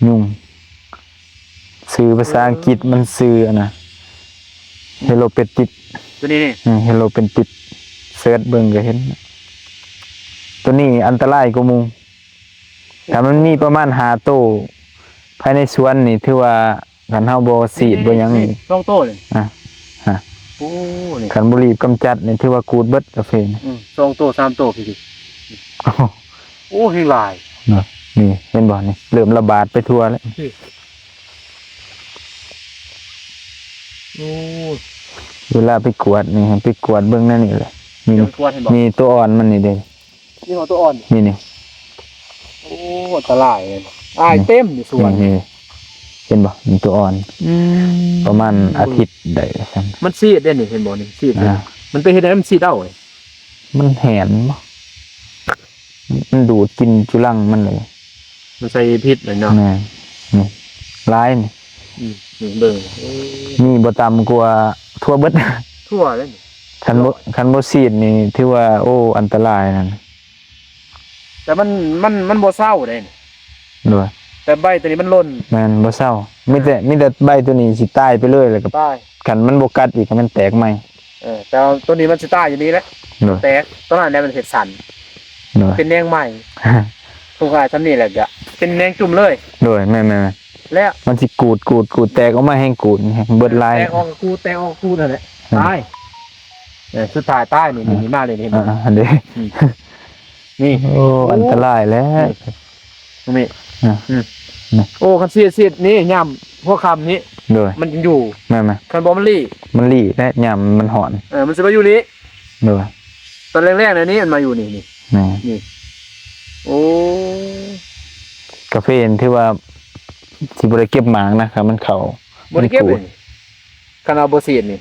ຍຸງ ຊື່ພາສາອັງກິດມັນຊື່ອັນນະ ເຮໂລເປຕິດ ຕົວນີ້ນີ້ ອືມ ເຮໂລເປຕິດ ເສີດເບິ່ງກໍເຫັນ ຕົວນີ້ອັນຕະລາຍກວ່າໝູ່ ຖ້າມັນມີປະມານຫ້າໂຕ ພາຍໃນສວນນີ້ ຖືວ່າຄັນເຮົາບໍ່ສີດບໍ່ຫຍັງນີ້ ສອງໂຕນີ້ ອາ ຮະ ໂອ້ ນີ້ ຄັນບໍ່ລີບກຳຈັດນີ້ ຖືວ່າກູດເບິດກາເຟນີ້ ອືມ ສອງໂຕ ສາມໂຕ ພີ້ໆ ໂອ້ ແຮງຫຼາຍ ເນາະ ນີ້ເຫັນບໍ່ ນີ້ເລີ່ມລະບາດໄປທົ່ວແລ້ວ ໂອ້ ເວລາໄປກວດນີ້ ໃຫ້ໄປກວດເບິ່ງແນວນີ້ແຫຼະ ນີ້ ນີ້ຕົວອ່ອນມັນນີ້ເດ້ ນີ້ເນາະ ຕົວອ່ອນ ນີ້ໆ ໂອ້ ອັນຕະລາຍ ອ້າຍເຕັມຢູ່ສວນ ນີ້ ເຫັນບໍ່ ນີ້ຕົວອ່ອນ ອືມ ປະມານອາທິດໄດ້ຊັ້ນ ມັນຊີດເດ້ນີ້ ເຫັນບໍ່ນີ້ ຊີດເດ້ ມັນໄປເຮັດໃຫ້ມັນຊີດເອົາ ມັນແຫ້ງບໍ່ ມັນດູດກິນຈຸລັງມັນເລີຍ ມັນໃສ່ພິດເລີຍເນາະ ແມ່ນ ນີ້ ຫຼາຍນີ້ ອືມ ນີ້ເບິ່ງ ໂອ້ ມີບໍ່ຕ່ຳກວ່າທົ່ວເບິດ ທົ່ວເລີຍນີ້ ຄັນບໍ່ ຄັນບໍ່ສີດນີ້ ຖືວ່າ ໂອ້ ອັນຕະລາຍນັ້ນ ແຕ່ມັນ ມັນ ມັນບໍ່ເຊົາເດ້ ໂດຍ ແຕ່ໃບຕົວນີ້ມັນຫຼົ່ນ ແມ່ນ ບໍ່ເຊົາ ມີແຕ່ ມີແຕ່ໃບຕົວນີ້ຊິຕາຍໄປເລີຍ ແລ້ວກໍ ຕາຍ ຄັນມັນບໍ່ກັດອີກ ກໍມັນແຕກໃໝ່ ເອີ ແຕ່ວ່າຕົວນີ້ມັນຊິຕາຍຢູ່ນີ້ແຫຼະ ໂດຍ ແຕກ ຕົວນັ້ນແຫຼະມັນເຮັດສັນ ໂດຍ ເປັນແນງໃໝ່ ຜູ້ຂາຍຊ່ຳນີ້ແຫຼະກະເປັນແນງຈຸ່ມເລີຍ ໂດຍ ແມ່ນໆ ແລ້ວ ມັນຊິກູດ ກູດ ກູດ ແຕກອອກມາແຮງກູດ ເບິດຫຼາຍ ແຕກອອກກໍກູດ ແຕກອອກກໍກູດນັ້ນແຫຼະ ອືມ ຕາຍ ເອີ ສຸດທ້າຍຕາຍນີ້ ອືມ ນີ້ ນີ້ມາເລີຍນີ້ ອາ ອັນນີ້ ອືມ ນີ້ ໂອ້ ໂອ້ ອັນຕະລາຍແລ້ວ ນີ້ ນີ້ ອືມ ນີ້ ໂອ້ ຄັນສີດ ສີດນີ້ຍາມຫົວຄ່ຳນີ້ ໂດຍ ມັນຍັງຢູ່ ແມ່ນໆ ຄັນບໍ່ມັນລີ້ ມັນລີ້ແລ້ວຍາມມັນຮ້ອນ ເອີ ມັນຊິມາຢູ່ນີ້ ໂດຍ ຕອນແລງໆ ແນວນີ້ມັນມາຢູ່ນີ້ ນີ້ ແມ່ນ ນີ້ ໂອ້ ກາເຟນີ້ຖືວ່າຊິບໍ່ໄດ້ເກັບໝາກນະ ຄັນມັນເຂົ້າ ບໍ່ໄດ້ເກັບເລີຍ ຄັນເອົາບໍ່ສີດນີ້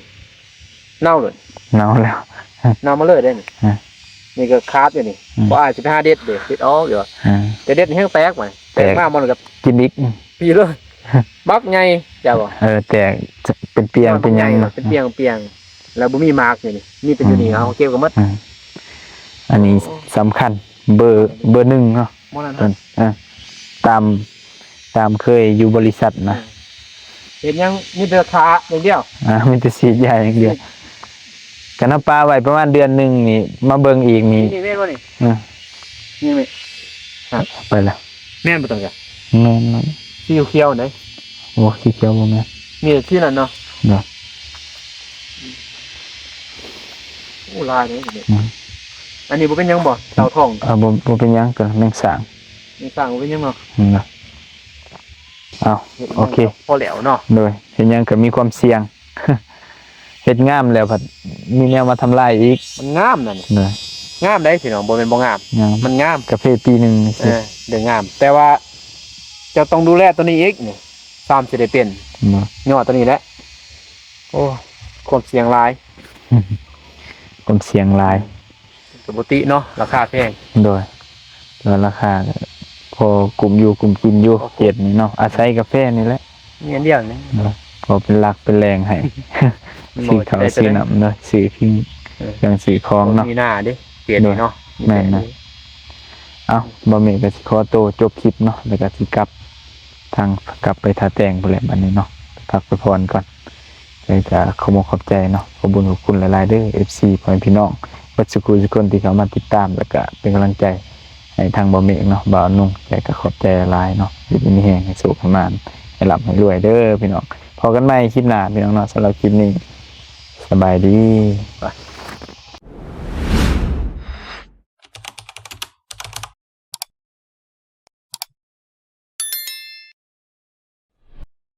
ເນົ່າເລີຍ ເນົ່າແລ້ວ ເນົ່າມາເລີຍເດ້ນີ້ ຮະ ນີ້ກໍຂາດຢູ່ນີ້ ອືມ ບໍ່ອາດຊິໄປຫາເດັດເດ້ ເດັດອອກຢູ່ ອືມ ແຕ່ເດັດແຮງແຕກໄປ ແຕກ ແຕກມາມັນກໍກິນອີກ ປີເລີຍ ບັກໃຫຍ່ ເຈົ້າບໍ່ ເອີ ແຕກເປັນປຽງເປັນຫຍັງເນາະ ເປັນປຽງໆ ແລ້ວບໍ່ມີໝາກຢູ່ນີ້ ມີແຕ່ຢູ່ນີ້ ອືມ ເຮົາເກັບກໍໝົດ ອືມ ອັນນີ້ ໂອ້ ສຳຄັນ ເບີ ເບີໜຶ່ງເນາະ ໝົດແລ້ວເນາະ ເອີ ຕາມ ຕາມເຄີຍຢູ່ບໍລິສັດນະ. ເຮັດຫຍັງມີແຕ່ທາຢ່າງດຽວ ອ່າ ມີແຕ່ສີດຢາຢ່າງດຽວ. ຄັນເຮົາປະໄວ້ປະມານເດືອນໜຶ່ງນີ້ ມາເບິ່ງອີກນີ້ ນີ້ແມ່ນບໍ່ນີ້? ເອີ ນີ້ແມ່ນ ໄປລະ ແມ່ນບໍ່? ຕ້ອງຈະ ແມ່ນ ແມ່ນ ສີຂຽວໃດ໋. ໂອ້ ສີຂຽວບໍ່ແມ່ນ ມີແຕ່ສີນັ້ນເນາະ. ເນາະ ໂອ້ ຫຼາຍເດ້ນີ້. ອືມ ອັນນີ້ບໍ່ເປັນຫຍັງບໍ່? ເຕົາທອງ ເອີ ບໍ່ ບໍ່ເປັນຫຍັງ ກໍແມງສາງ ແມງສາງບໍ່ເປັນຫຍັງເນາະ. ເນາະ ເອົາ ເຮັດຫຍັງ ໂອເຄ ກໍພໍແລ້ວເນາະ. ໂດຍ ເຮັດຫຍັງກໍມີຄວາມສ່ຽງ ເຮັດງາມແລ້ວພັດມີແນວມາທຳລາຍອີກ. ມັນງາມນັ້ນ ໂດຍ ງາມໄດ໋ພີ່ນ້ອງ ບໍ່ແມ່ນບໍ່ງາມ ງາມ ມັນງາມ. ກາເຟປີໜຶ່ງນີ້ ເອີ ໄດ້ງາມ ແຕ່ວ່າເຈົ້າຕ້ອງດູແລຕົວນີ້ອີກນີ້ ຊາມຊິໄດ້ເປັນ ໂດຍ ຍ້ອນຕົວນີ້ແຫຼະ. ໂອ້ ຄວາມສ່ຽງຫຼາຍ ຄວາມສ່ຽງຫຼາຍ ປົກກະຕິເນາະ ລາຄາແພງ. ໂດຍ ແຕ່ວ່າລາຄາກໍພໍກຸ້ມຢູ່ກຸ້ມກິນຢູ່ ເຂດນີ້ເນາະ ອາໄສກາເຟນີ້ແຫຼະ ມີອັນດຽວນີ້ ໂດຍ ພໍເປັນຫຼັກເປັນແຫຼ່ງໃຫ້ ຊື້ເຂົ້າຊື້ນ້ຳເນາະ ຊື້ເຄື່ອງ ເອີ ເຄື່ອງຊື້ຂອງເນາະ. ມີໜ້າເດ້ ເຂດນີ້ເນາະ ແມ່ນ ເຂດນີ້. ເອົ້າ ບ່າວເມກກໍຊິຂໍໂຕຈົບຄລິບເນາະ ແລ້ວກໍຊິກັບ ທາງກັບໄປທ່າແຕງພຸ້ນແຫຼະບັດນີ້ເນາະ ໄປພັກໄປຜ່ອນກ່ອນ. ແລ້ວກໍຂໍຂອບອົກຂອບໃຈເນາະ ຂອບບຸນຂອບຄຸນຫຼາຍໆເດີ ເອັຟຊີ ພໍ່ແມ່ພີ່ນ້ອງເບິດສູ່ຜູ້ສູ່ຄົນທີ່ເຂົ້າມາຕິດຕາມ ແລ້ວກໍເປັນກຳລັງໃຈໃຫ້ທາງບ່າວເມກເນາະ ບ່າວນຸ່ງ ແລ້ວກໍຂອບໃຈຫຼາຍໆເນາະ ຢູ່ດີມີແຮງ ໃຫ້ໂຊກໃຫ້ໝານ ໃຫ້ລ່ຳໃຫ້ລວຍເດີພີ່ນ້ອງ. ພໍ້ກັນໃໝ່ຄລິບໜ້າພີ່ນ້ອງເນາະ ສຳລັບຄລິບນີ້ ສະບາຍດີ.